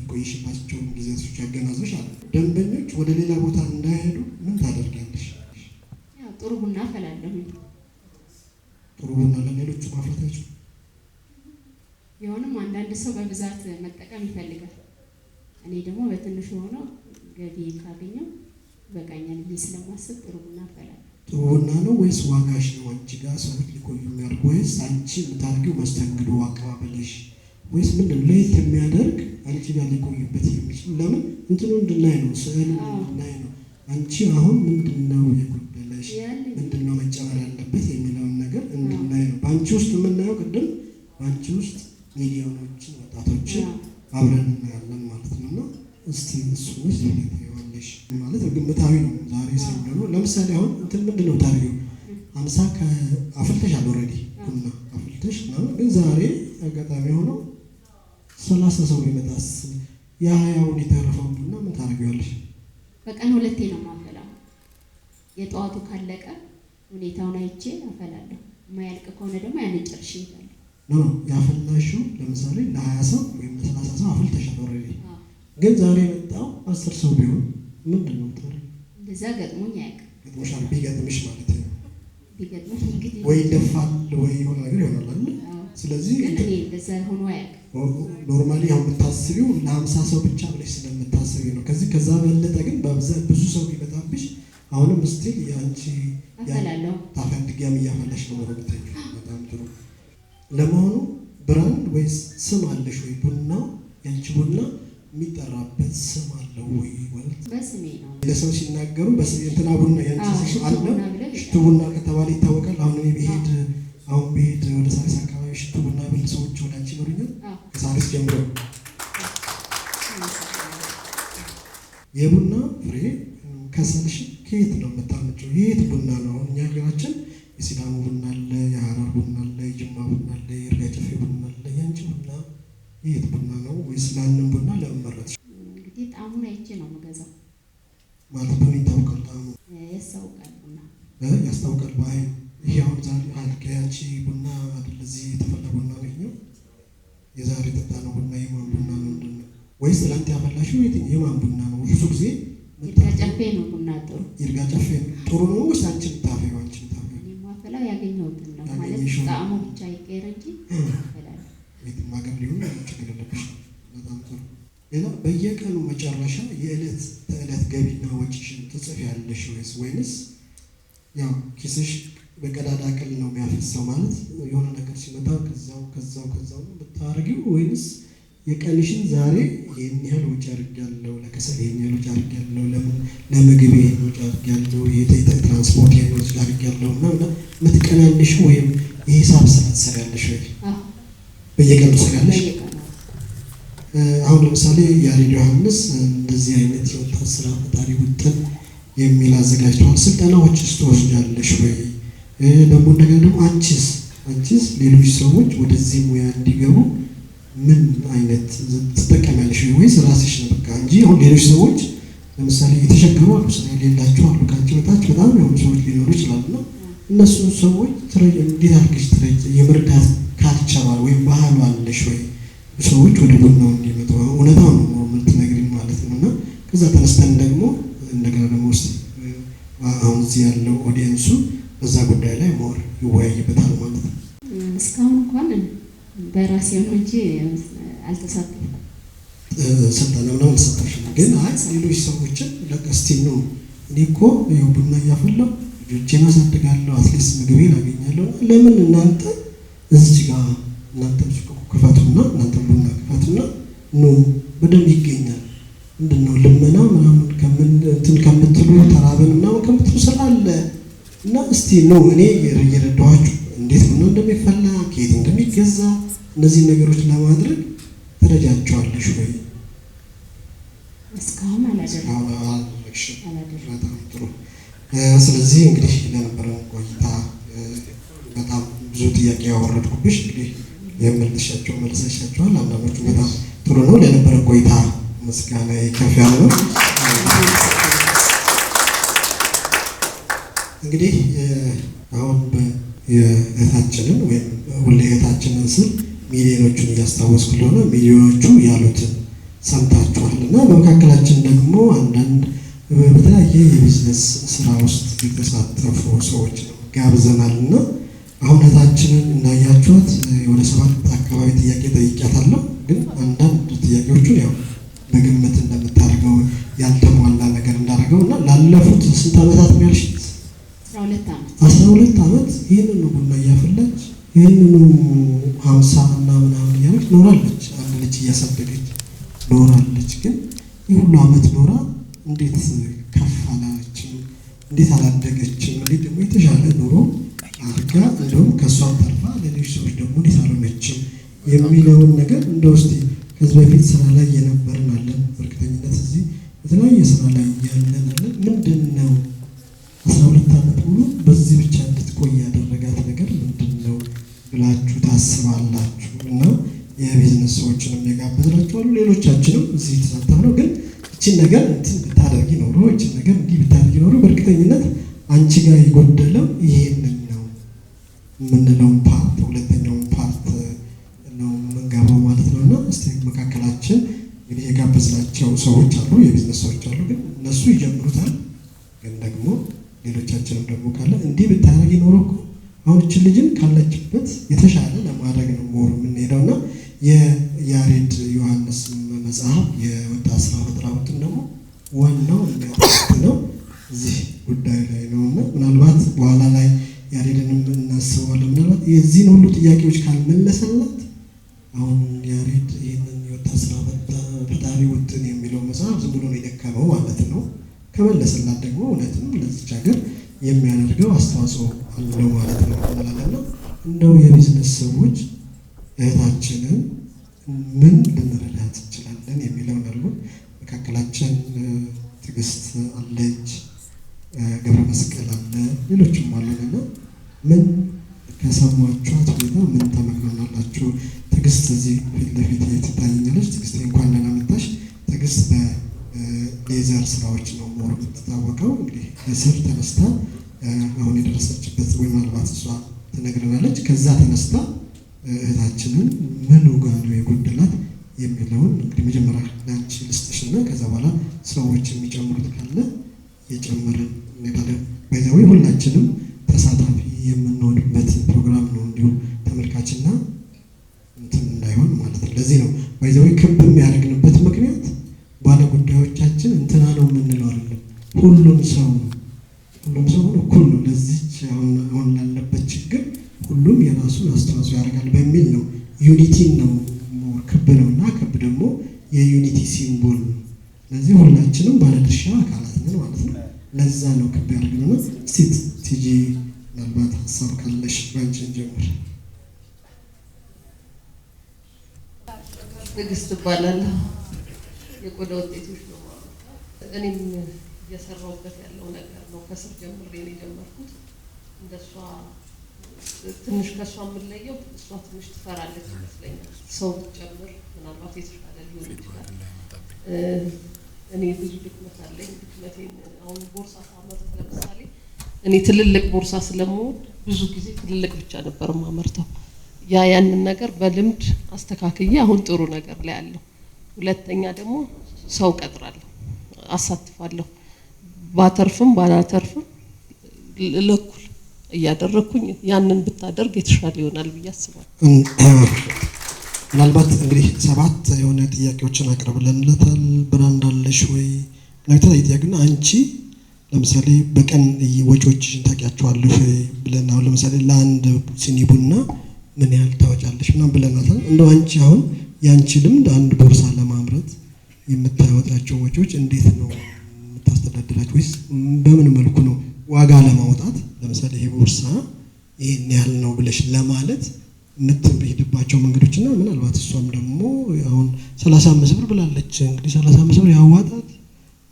Speaker 1: የቆየሽባቸውን ጊዜያቶች ያገናዘብሽ አለ። ደንበኞች ወደ ሌላ ቦታ እንዳይሄዱ ምን ታደርጊያለሽ?
Speaker 5: ያው ጥሩ ቡና አፈላለሁኝ።
Speaker 1: ጥሩ ቡና ለሌሎቹ ማፍላት አይችሉም?
Speaker 5: ቢሆንም አንዳንድ ሰው በብዛት መጠቀም ይፈልጋል። እኔ ደግሞ በትንሹ ሆኖ ገቢ ካገኘው ይበቃኛል ብዬ ስለማስብ ጥሩ ቡና አፈላለሁ።
Speaker 1: ጥሩ ቡና ነው ወይስ ዋጋሽ ነው አንቺ ጋር ሰዎች ሊቆዩ የሚያደርጉ ወይስ አንቺ የምታደርጊው መስተንግዶ አቀባበልሽ ወይስ ምንድን ነው ለየት የሚያደርግ አንቺ ጋር ሊቆዩበት የሚችል? ለምን እንትኑ እንድናይ ነው፣ ስዕሉ እንድናይ ነው። አንቺ አሁን ምንድን ነው የጎደለሽ፣
Speaker 5: ያለኝ
Speaker 1: ምንድን ነው መጨመር ያለበት የሚለውን ነገር እንድናይ ነው። በአንቺ ውስጥ የምናየው ቅድም በአንቺ ውስጥ ሚሊዮኖችን ወጣቶችን አብረን እናያለን ማለት ነው። እና እስቲ እሱ ውስጥ ታየዋለሽ ማለት ግምታዊ ነው። ዛሬ ሰኞ ነው። ለምሳሌ አሁን እንትን ምንድን ነው ታሪው 50 አፍልተሻል፣ already ቡና አፍልተሽ ምናምን፣ ግን ዛሬ አጋጣሚ ሆኖ 30 ሰው ቢመጣስ የ20ውን የተረፈውን ቡና ምን ታደርጊዋለሽ?
Speaker 5: በቀን ሁለቴ ነው የማፈላው። የጠዋቱ ካለቀ ሁኔታውን አይቼ አፈላለሁ። የማያልቅ ከሆነ ደግሞ ያንን ጨርሼ እሄዳለሁ።
Speaker 1: No፣ ያፈላሽው ለምሳሌ ለ20 ሰው ወይም ለ30 ሰው አፍልተሻል already፣
Speaker 5: አዎ።
Speaker 1: ግን ዛሬ የመጣው 10 ሰው ቢሆን ምንድን ነው የምታደርጊው?
Speaker 5: እንደዛ ገጥሞኝ አያውቅም።
Speaker 1: ገጥሞሻል? ቢገጥምሽ ማለት ነው።
Speaker 5: ቢገጥመኝ እንግዲህ
Speaker 1: ወይ ይደፋል ወይ የሆነ ነገር ይሆናል አይደል?
Speaker 5: አዎ።
Speaker 1: ስለዚህ
Speaker 5: ግን እኔ እንደዛ ሆኖ አያውቅም።
Speaker 1: Normally አሁን የምታስቢው ለ50 ሰው ብቻ ብለሽ ስለምታስቢ ነው። ከዚህ ከዛ በለጠ ግን በብዛት ብዙ ሰው ቢመጣብሽ አሁንም still የአንቺ
Speaker 5: አፈላለሁ።
Speaker 1: ታፈልጊያም እያፈላሽ ነው ወደ የምትሄጂው። በጣም ጥሩ። ለመሆኑ brand ወይስ ስም አለሽ ወይ? ቡናው የአንቺ ቡና የሚጠራበት ስም አለው ወይ? ማለት
Speaker 5: በስሜ ነው።
Speaker 1: ለሰው ሲናገሩ እንትና ቡና የአንቺ
Speaker 5: አዎ፣
Speaker 1: ስም
Speaker 5: ሽቱ
Speaker 1: አለ
Speaker 5: ቡና ብለው
Speaker 1: ሽቱ ቡና ከተባለ ይታወቃል። አሁን እኔ ብሄድ አሁን ብሄድ ወደ ሳሪስ አካባቢ ሽቱ ቡና ብል ሰዎች ወደ አንቺ ይመሩኛል።
Speaker 5: አዎ።
Speaker 1: ከሳሪስ ጀምሮ የቡና ፍሬ ከሰልሽ ከየት ነው የምታመጪው? የት ቡና ነው? አሁን እኛ ሀገራችን የሲዳሞ ቡና አለ፣ የሀረር ቡና አለ፣ የጅማ ቡና አለ፣ የይርጋ ጨፌ ቡና አለ። የአንቺ ቡና የት ቡና ነው? ወይስ ለአንም ቡና ለምን መረጥሽ?
Speaker 5: እንግዲህ ጣዕሙን አይቼ ነው የምገዛው።
Speaker 1: ማለት ቡና ይታወቃል፣ ጣዕሙ
Speaker 5: ያስታውቃል ቡና።
Speaker 1: ያስታውቃል በአይን። ይሄ አሁን ዛሬ የአንቺ ቡና አይደል? እዚህ የተፈላ ቡና ነው ይሄኛው። የዛሬ የጠጣነው ቡና የማን ቡና ነው? ምንድን ነው? ወይስ ትላንት ያፈላሽው የትኛው የማን ቡና ነው? ብዙ ጊዜ
Speaker 5: ይርጋ ጨፌ ነው ቡና ጥሩ።
Speaker 1: ይርጋ ጨፌ ጥሩ ነው ወይስ አንቺ የምታፈይው? አንቺ የምታፈይው
Speaker 5: እኔ የማፈላው ያገኘሁትን ነው ማለት
Speaker 1: ያገኘሽውን።
Speaker 5: ጣዕሙ ብቻ ይቀየር እንጂ አፈላለሁ።
Speaker 1: የትም ሀገር ሊሆን ችግር የለብሽም። በጣም ጥሩ። ሌላ በየቀኑ መጨረሻ የዕለት ተዕለት ዕለት ገቢና ወጪሽን ትጽፊያለሽ ወይስ ወይንስ ያው ኪስሽ በቀዳዳ ቅል ነው የሚያፈሰው? ማለት የሆነ ነገር ሲመጣ ከዛው ከዛው ከዛው ነው የምታደርጊው ወይንስ የቀንሽን ዛሬ ይህን ያህል ወጪ አድርጊያለሁ፣ ለከሰል ይህን ያህል ወጪ አድርጊያለሁ፣ ለምን ለምግብ ይህን ወጪ አድርጊያለሁ፣ የትራንስፖርት ይህን ወጪ አድርጊያለሁ እና የምትቀናንሽው ወይም የሂሳብ ስራ ትሰሪያለሽ ወይ?
Speaker 5: አዎ።
Speaker 1: በየቀኑ ትሰሪያለሽ?
Speaker 5: በየቀኑ።
Speaker 1: አሁን ለምሳሌ ያሬድ ዮሐንስ እንደዚህ አይነት የወጣት ስራ ፈጣሪ ውጥን የሚል አዘጋጅተዋል። ስልጠናዎችስ ትወስጃለሽ ወይ? ደግሞ እንደገና ደግሞ አንቺስ ሌሎች ሰዎች ወደዚህ ሙያ እንዲገቡ ምን አይነት ትጠቀሚያለሽ ወይ? ወይስ ራስሽ ነው በቃ እንጂ አሁን ሌሎች ሰዎች ለምሳሌ የተቸገሩ አሉ፣ ስራ የሌላቸው አሉ፣ ከአንቺ በታች በጣም የሆኑ ሰዎች ሊኖሩ ይችላሉ። እና እነሱ ሰዎች እንዴት አድርገሽ ትረጅ የመርዳት culture ወይም ባህሉ አለሽ ወይ? ሰዎች ወደ ቡናው እንዲመጡ እውነታው ነው የምትነግሪኝ ማለት ነው። እና ከዛ ተነስተን ደግሞ እንደገና ደግሞ ውስጥ አሁን እዚህ ያለው audience ኡ በዛ ጉዳይ ላይ more ይወያይበታል ማለት ነው።
Speaker 5: እስካሁን እንኳን በራሴ ነው እንጂ አልተሳተፍኩም።
Speaker 1: ስልጠና ምናምን አልተሳተፍሽም፣ ግን አይ ሌሎች ሰዎችን ለቀስቲ ነው እኔ እኮ ይኸው ቡና እያፈላሁ ልጆቼን አሳድጋለሁ፣ at least ምግቤን አገኛለሁ። ለምን እናንተ እዚህ ጋር እናንተም ሱቅ ክፈቱና እናንተም ቡና ክፈቱና ኑ በደንብ ይገኛል። ምንድን ነው ልመና ምናምን ከምን እንትን ከምትሉ ተራብን ምናምን ከምትሉ ስራ አለ እና እስቲ ነው እኔ እየረዳኋችሁ እንዴት ቡና እንደሚፈላ ከየት እንደሚገዛ እነዚህን ነገሮች ለማድረግ ትረጃቸዋለሽ ወይ?
Speaker 5: እስካሁን አላደረኩም።
Speaker 1: እስካሁን አላደረግሽም።
Speaker 5: አላደረኩም።
Speaker 1: በጣም ጥሩ። ስለዚህ እንግዲህ ለነበረን ቆይታ በጣም ብዙ ጥያቄ ያወረድኩብሽ እንግዲህ የመልሻቸው መልሰሻቸዋል። አንዳንዶቹ በጣም ጥሩ ነው። ለነበረን ቆይታ ምስጋና ከፍ ያለ ነው። እንግዲህ አሁን የእህታችንን ወይም ሁሌ እህታችንን ስል ሚሊዮኖቹን እያስታወስኩ ስለሆነ ሚሊዮኖቹ ያሉትን ሰምታችኋል እና በመካከላችን ደግሞ አንዳንድ በተለያየ የቢዝነስ ስራ ውስጥ የተሳተፉ ሰዎች ጋብዘናል እና አሁን እህታችንን እንዳያችኋት ወደ 7 አካባቢ ጥያቄ ጠይቂያታለሁ። ግን አንዳንድ ጥያቄዎቹን ያው በግምት እንደምታደርገው ያልተሟላ ነገር እንዳደረገው እና ላለፉት ስንት ዓመታት ነው ያልሽኝ?
Speaker 5: 12 ዓመት።
Speaker 1: 12 ዓመት ይህንኑ ቡና እያፈላች ይህንኑ 50 እና ምናምን እያለች ኖራለች። አንድ ልጅ እያሳደገች ኖራለች። ግን ይህ ሁሉ ዓመት ኖራ እንዴት ከፍ አላለችም? እንዴት አላደገችም? እንዴት ደግሞ የተሻለ ኑሮ አድርጋ እንደውም ከእሷም ተርፋ ሌሎች ሰዎች ደግሞ እንዴት አልሆነችም የሚለውን ነገር እንደው እስቲ ከዚህ በፊት ስራ ላይ የነበርን አለን፣ በእርግጠኝነት እዚህ በተለያየ ስራ ላይ ያለን አለን። ምንድን ነው 12 ዓመት ሙሉ በዚህ ብቻ እንድትቆይ ያደረጋት ነገር ምንድን ነው ብላችሁ ታስባላችሁ? እና የቢዝነስ ሰዎችንም የጋበዝናቸው አሉ፣ ሌሎቻችንም እዚህ የተሳተፍነው ግን እቺን ነገር እንትን ብታደርጊ ኖሮ እቺን ነገር እንዲህ ብታደርጊ ኖሮ በእርግጠኝነት አንቺ ጋር የጎደለው ይሄንን ነው የምንለውን part ሁለተኛውን part ነው የምንገባው ማለት ነው። እና እስቲ መካከላችን እንግዲህ የጋበዝናቸው ሰዎች አሉ፣ የቢዝነስ ሰዎች አሉ። ግን እነሱ ይጀምሩታል። ግን ደግሞ ሌሎቻችንም ደግሞ ካለ እንዲህ ብታደርጊ ኖሮ እኮ አሁን እችን ልጅን ካለችበት የተሻለ ለማድረግ ነው more የምንሄደው። እና የያሬድ ዮሐንስ መጽሐፍ የወጣት ስራ ፈጠራ ውጥን ደግሞ ዋናው የሚያጠነጥነው እዚህ ጉዳይ ላይ ነው። እና ምናልባት በኋላ ላይ ያሬድንም እናስበዋለን። ምናልባት የዚህን ሁሉ ጥያቄዎች ካልመለሰላት አሁን ያሬድ ይህንን የወጣት ስራ ፈጣሪ ውጥን የሚለው መጽሐፍ ዝም ብሎ ነው የደከመው ማለት ነው። ከመለሰላት ደግሞ እውነትም ለዚች ሀገር የሚያደርገው አስተዋጽኦ አለው ማለት ነው እንላለን። እንደው የቢዝነስ ሰዎች እህታችንን ምን ልንረዳት እንችላለን የሚለውን አሉ። መካከላችን ትዕግስት አለች፣ ገብረ መስቀል አለ፣ ሌሎችም አሉን። እና ምን ከሰማችኋት ሁኔታ ምን ተመክሮናላችሁ? ትዕግስት እዚህ ፊት ለፊት ትታየኛለች። ትዕግስት እንኳን ደህና መጣሽ። ትዕግስት በ leather ስራዎች ነው more የምትታወቀው። እንግዲህ ከስር ተነስታ አሁን የደረሰችበት ወይ ምናልባት እሷ ትነግረናለች። ከዛ ተነስታ እህታችንን ምኑ ጋር ነው የጎደላት የሚለውን እንግዲህ መጀመሪያ ለአንቺ ልስጥሽና ከዛ በኋላ ሰዎች የሚጨምሩት ካለ እየጨመርን እንሄዳለን። by the way ሁላችንም ተሳታፊ የምንሆንበት ፕሮግራም ነው፣ እንዲሁ ተመልካችና እንትን እንዳይሆን ማለት ነው። ለዚህ ነው by the way ክብ የሚያደርግንበት ምክንያት ባለ ጉዳዮቻችን እንትና ነው የምንለው ሁሉም የራሱን አስተዋጽኦ ያደርጋል በሚል ነው። Unity ን ነው more ክብ ነው እና ክብ ደግሞ የ unity symbol ነው። ስለዚህ ሁላችንም ባለድርሻ አካላት ነን ማለት ነው። ለዛ ነው ክብ ያደርግነው። እስቲ ቲጂ ምናልባት ሀሳብ ካለሽ ባንቺ እንጀምር።
Speaker 6: ትዕግስት እባላለሁ። የቆዳ ውጤቶች ነው የማመርተው። እኔም እየሰራሁበት ያለው ነገር ነው። ከስር ጀምሬ ነው የጀመርኩት። እንደሷ ትንሽ ከእሷ የምለየው እሷ ትንሽ ትፈራለች ይመስለኛል። ሰው ብትጨምር ምናልባት የተሻለ ሊሆን ይችላል። እኔ ብዙ ድክመት አለኝ። ድክመቴን አሁን ቦርሳ ሳመርት ለምሳሌ እኔ ትልልቅ ቦርሳ ስለምወድ ብዙ ጊዜ ትልልቅ ብቻ ነበር የማመርተው። ያንን ነገር በልምድ አስተካክዬ አሁን ጥሩ ነገር ላይ አለሁ። ሁለተኛ ደግሞ ሰው ቀጥራለሁ፣ አሳትፋለሁ። ባተርፍም ባላተርፍም ለኩል እያደረግኩኝ ያንን ብታደርግ የተሻለ ይሆናል ብዬ አስባለሁ።
Speaker 1: ምናልባት እንግዲህ 7 የሆነ ጥያቄዎችን አቅርበንለታል። Brand አለሽ ወይ የተለያየ ጥያቄና አንቺ ለምሳሌ በቀን ወጪዎችሽን ታውቂያቸዋለሽ ወይ ብለን አሁን ለምሳሌ ለአንድ ሲኒ ቡና ምን ያህል ታወጫለሽ ምናምን ብለናታል። እንደው አንቺ አሁን ያንቺ ልምድ አንድ ቦርሳ ለማምረት የምታወጣቸው ወጪዎች እንዴት ነው የምታስተዳድራቸው? ወይስ በምን መልኩ ነው ዋጋ ለማውጣት ለምሳሌ ይሄ ቦርሳ ይሄን ያህል ነው ብለሽ ለማለት የምትሄድባቸው መንገዶችና ምናልባት እሷም ደግሞ አሁን 35 ብር ብላለች። እንግዲህ 35 ብር ያዋጣት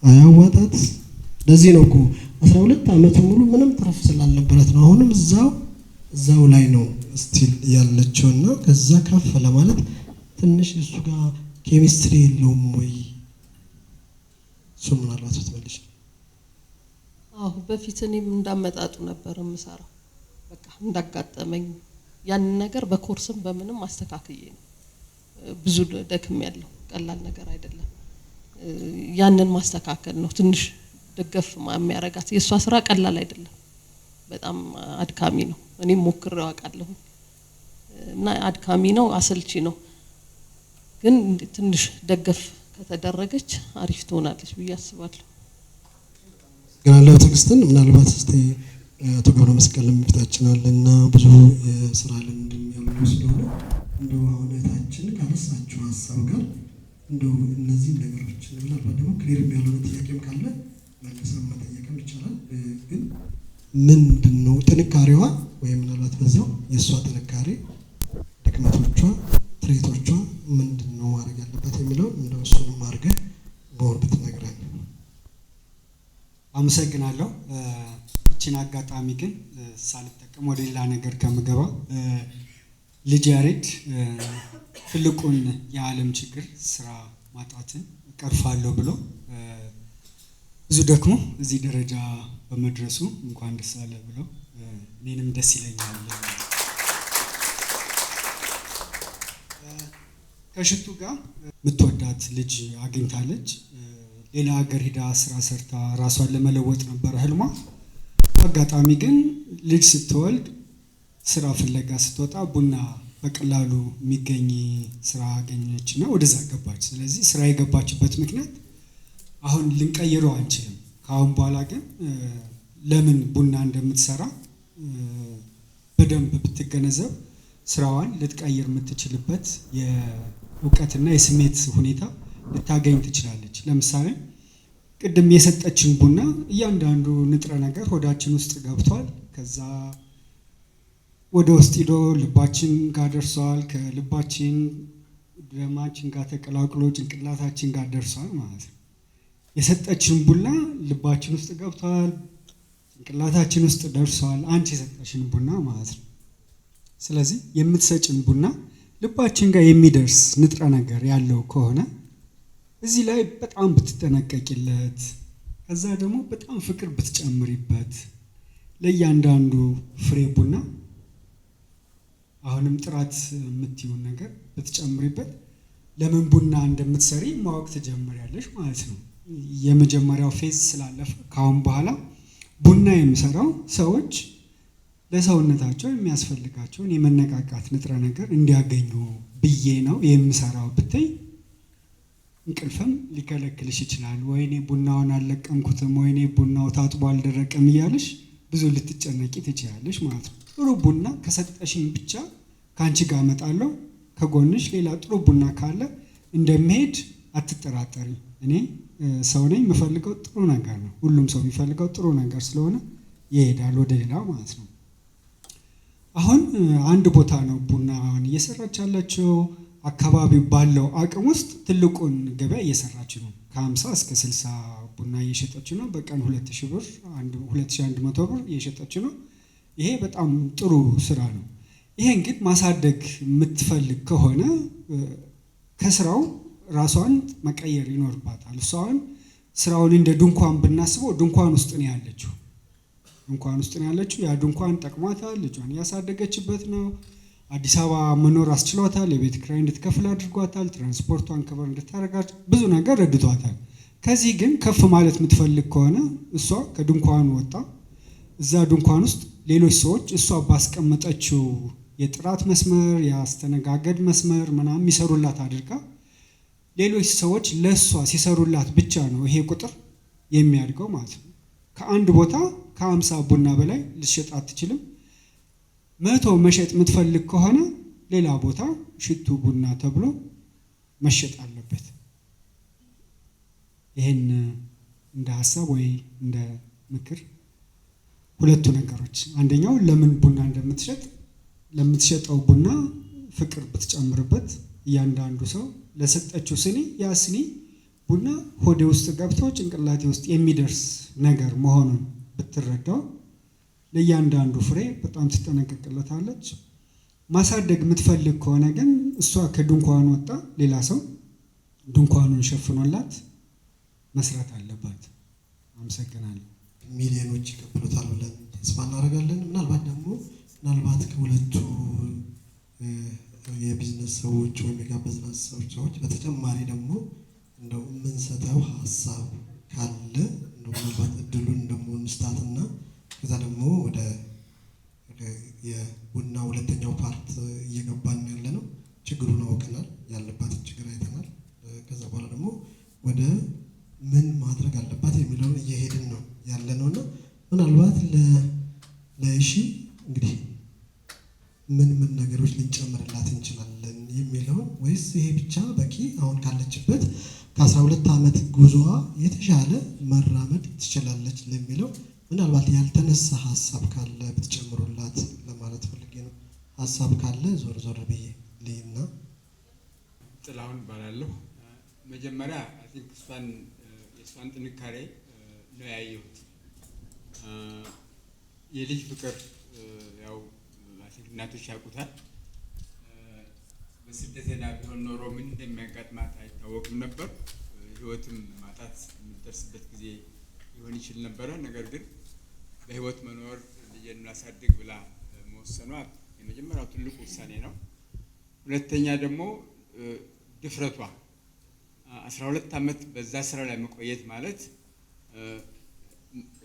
Speaker 1: አያዋጣት? ለዚህ ነው እኮ 12 ዓመት ሙሉ ምንም ትርፍ ስላልነበራት ነው አሁንም እዛው ላይ ነው still ያለችውና ከዛ ከፍ ለማለት ትንሽ እሱ ጋር ኬሚስትሪ የለውም ወይ? እሱ ምናልባት ብትመልሽ።
Speaker 6: አዎ በፊት እኔም እንዳመጣጡ ነበር የምሰራው። በቃ እንዳጋጠመኝ ያንን ነገር በኮርስም በምንም አስተካክዬ ነው። ብዙ ደክም ያለው ቀላል ነገር አይደለም። ያንን ማስተካከል ነው ትንሽ ደገፍ የሚያረጋት። የሷ ስራ ቀላል አይደለም፣ በጣም አድካሚ ነው። እኔም ሞክሬው አውቃለሁ እና አድካሚ ነው፣ አሰልቺ ነው። ግን ትንሽ ደገፍ ከተደረገች አሪፍ ትሆናለች ብዬ አስባለሁ።
Speaker 1: ገናለው ትዕግስትን ምናልባት እስቲ አቶ ገብረ መስቀልም ፊታችን አለና ብዙ የስራ ልምድም ያለው ስለሆነ እንደው አሁን እህታችን ካነሳችው ሀሳብ ጋር እንደው እነዚህ ነገሮች ምናልባት ደግሞ ክሊር ያልሆነ ጥያቄም ካለ መልሰን መጠየቅም ይቻላል። ግን ምንድነው ጥንካሬዋ ወይ ምናልባት በዛው የሷ ጥንካሬ፣ ድክመቶቿ፣ ትሬቶቿ ምንድነው ማድረግ ያለበት የሚለው እንደው እሱንም አድርገህ በወር ብትነግረን።
Speaker 7: አመሰግናለሁ። እቺን አጋጣሚ ግን ሳልጠቀም ወደ ሌላ ነገር ከምገባ ልጅ ያሬድ ትልቁን የዓለም ችግር ስራ ማጣትን እቀርፋለሁ ብሎ ብዙ ደክሞ እዚህ ደረጃ በመድረሱ እንኳን ደስ አለ ብሎ እኔንም ደስ ይለኛል። ከሽቱ ጋር የምትወዳት ልጅ አግኝታለች። ሌላ ሀገር ሄዳ ስራ ሰርታ ራሷን ለመለወጥ ነበር ህልሟ። አጋጣሚ ግን ልጅ ስትወልድ ስራ ፍለጋ ስትወጣ ቡና በቀላሉ የሚገኝ ስራ አገኘችና ወደዛ ገባች። ስለዚህ ስራ የገባችበት ምክንያት አሁን ልንቀይረው አንችልም። ከአሁን በኋላ ግን ለምን ቡና እንደምትሰራ በደንብ ብትገነዘብ ስራዋን ልትቀይር የምትችልበት የእውቀትና የስሜት ሁኔታ ልታገኝ ትችላለች። ለምሳሌ ቅድም የሰጠችን ቡና እያንዳንዱ ንጥረ ነገር ሆዳችን ውስጥ ገብቷል። ከዛ ወደ ውስጥ ሄዶ ልባችን ጋር ደርሷል። ከልባችን ደማችን ጋር ተቀላቅሎ ጭንቅላታችን ጋር ደርሷል ማለት ነው። የሰጠችን ቡና ልባችን ውስጥ ገብቷል፣ ጭንቅላታችን ውስጥ ደርሷል። አንቺ የሰጠችን ቡና ማለት ነው። ስለዚህ የምትሰጭን ቡና ልባችን ጋር የሚደርስ ንጥረ ነገር ያለው ከሆነ እዚህ ላይ በጣም ብትጠነቀቂለት፣ ከዛ ደግሞ በጣም ፍቅር ብትጨምሪበት ለእያንዳንዱ ፍሬ ቡና አሁንም ጥራት የምትይውን ነገር ብትጨምሪበት ለምን ቡና እንደምትሰሪ ማወቅ ትጀምሪያለሽ ማለት ነው። የመጀመሪያው phase ስላለፈ ካሁን በኋላ ቡና የምሰራው ሰዎች ለሰውነታቸው የሚያስፈልጋቸውን የመነቃቃት ንጥረ ነገር እንዲያገኙ ብዬ ነው የምሰራው ብትይ እንቅልፍም ሊከለክልሽ ይችላል። ወይኔ ቡናውን አልለቀምኩትም፣ ወይኔ ቡናው ታጥቦ አልደረቀም እያልሽ ብዙ ልትጨነቂ ትችያለሽ ማለት ነው። ጥሩ ቡና ከሰጠሽኝ ብቻ ከአንቺ ጋር እመጣለሁ። ከጎንሽ ሌላ ጥሩ ቡና ካለ እንደሚሄድ አትጠራጠሪ። እኔ ሰው ነኝ፣ የምፈልገው ጥሩ ነገር ነው። ሁሉም ሰው የሚፈልገው ጥሩ ነገር ስለሆነ ይሄዳል ወደ ሌላው ማለት ነው። አሁን አንድ ቦታ ነው ቡናን እየሰራች ያለችው። አካባቢው ባለው አቅም ውስጥ ትልቁን ገበያ እየሰራች ነው። ከ50 እስከ 60 ቡና እየሸጠች ነው። በቀን 2000 ብር፣ 2100 ብር እየሸጠች ነው። ይሄ በጣም ጥሩ ስራ ነው። ይሄን ግን ማሳደግ የምትፈልግ ከሆነ ከስራው ራሷን መቀየር ይኖርባታል። እሷ አሁን ስራውን እንደ ድንኳን ብናስበው ድንኳን ውስጥ ነው ያለችው። ድንኳን ውስጥ ነው ያለችው። ያ ድንኳን ጠቅሟታል። ልጇን እያሳደገችበት ነው። አዲስ አበባ መኖር አስችሏታል። የቤት ኪራይ እንድትከፍል አድርጓታል። ትራንስፖርቷን cover እንድታደርጋት ብዙ ነገር ረድቷታል። ከዚህ ግን ከፍ ማለት የምትፈልግ ከሆነ እሷ ከድንኳኑ ወጣ እዛ ድንኳን ውስጥ ሌሎች ሰዎች እሷ ባስቀመጠችው የጥራት መስመር፣ የአስተነጋገድ መስመር ምናምን የሚሰሩላት አድርጋ ሌሎች ሰዎች ለእሷ ሲሰሩላት ብቻ ነው ይሄ ቁጥር የሚያድገው ማለት ነው። ከአንድ ቦታ ከ50 ቡና በላይ ልትሸጥ አትችልም። 100 መሸጥ የምትፈልግ ከሆነ ሌላ ቦታ ሽቱ ቡና ተብሎ መሸጥ አለበት። ይህን እንደ ሀሳብ ወይ እንደ ምክር ሁለቱ ነገሮች፣ አንደኛው ለምን ቡና እንደምትሸጥ፣ ለምትሸጠው ቡና ፍቅር ብትጨምርበት፣ እያንዳንዱ ሰው ለሰጠችው ስኒ ያ ስኒ ቡና ሆዴ ውስጥ ገብቶ ጭንቅላቴ ውስጥ የሚደርስ ነገር መሆኑን ብትረዳው ለእያንዳንዱ ፍሬ በጣም ትጠነቀቅለታለች። ማሳደግ የምትፈልግ ከሆነ ግን እሷ ከድንኳኑ ወጣ ሌላ ሰው ድንኳኑን ሸፍኖላት መስራት አለባት። አመሰግናለሁ።
Speaker 1: ሚሊዮኖች ይቀበሉታል ብለን ተስፋ እናደርጋለን። ምናልባት ደግሞ ምናልባት ከሁለቱ የቢዝነስ ሰዎች ወይም የጋበዝናቸው ሰዎች በተጨማሪ ደግሞ እንደው የምንሰጠው ሀሳብ ካለ እንደው ምናልባት እድሉን ደግሞ እንስጣትና ከዛ ደግሞ ወደ የቡና ሁለተኛው part እየገባን ያለ ነው። ችግሩን አውቀናል፣ ያለባትን ችግር አይተናል። ከዛ በኋላ ደግሞ ወደ ምን ማድረግ አለባት የሚለውን እየሄድን ነው ያለ ነው። እና ምናልባት ለእሺ እንግዲህ ምን ምን ነገሮች ልንጨምርላት እንችላለን የሚለውን፣ ወይስ ይሄ ብቻ በቂ፣ አሁን ካለችበት ከ12 ዓመት ጉዞዋ የተሻለ መራመድ ትችላለች ለሚለው ምናልባት ያልተነሳ ሀሳብ ካለ ብትጨምሩላት ለማለት ፈልጌ ነው። ሀሳብ ካለ ዞር ዞር ብዬ ልይና።
Speaker 8: ጥላሁን እባላለሁ። መጀመሪያ I think የእሷን ጥንካሬ ነው ያየሁት። የልጅ ፍቅር ያው I think እናቶች ያውቁታል። በስደት ሄዳ ቢሆን ኖሮ ምን እንደሚያጋጥማት አይታወቅም ነበር። ሕይወትም ማጣት የምትደርስበት ጊዜ ሊሆን ይችል ነበረ። ነገር ግን በሕይወት መኖር፣ ልጄን ላሳድግ ብላ መወሰኗ የመጀመሪያው ትልቁ ውሳኔ ነው። ሁለተኛ ደግሞ ድፍረቷ፣ 12 ዓመት በዛ ስራ ላይ መቆየት ማለት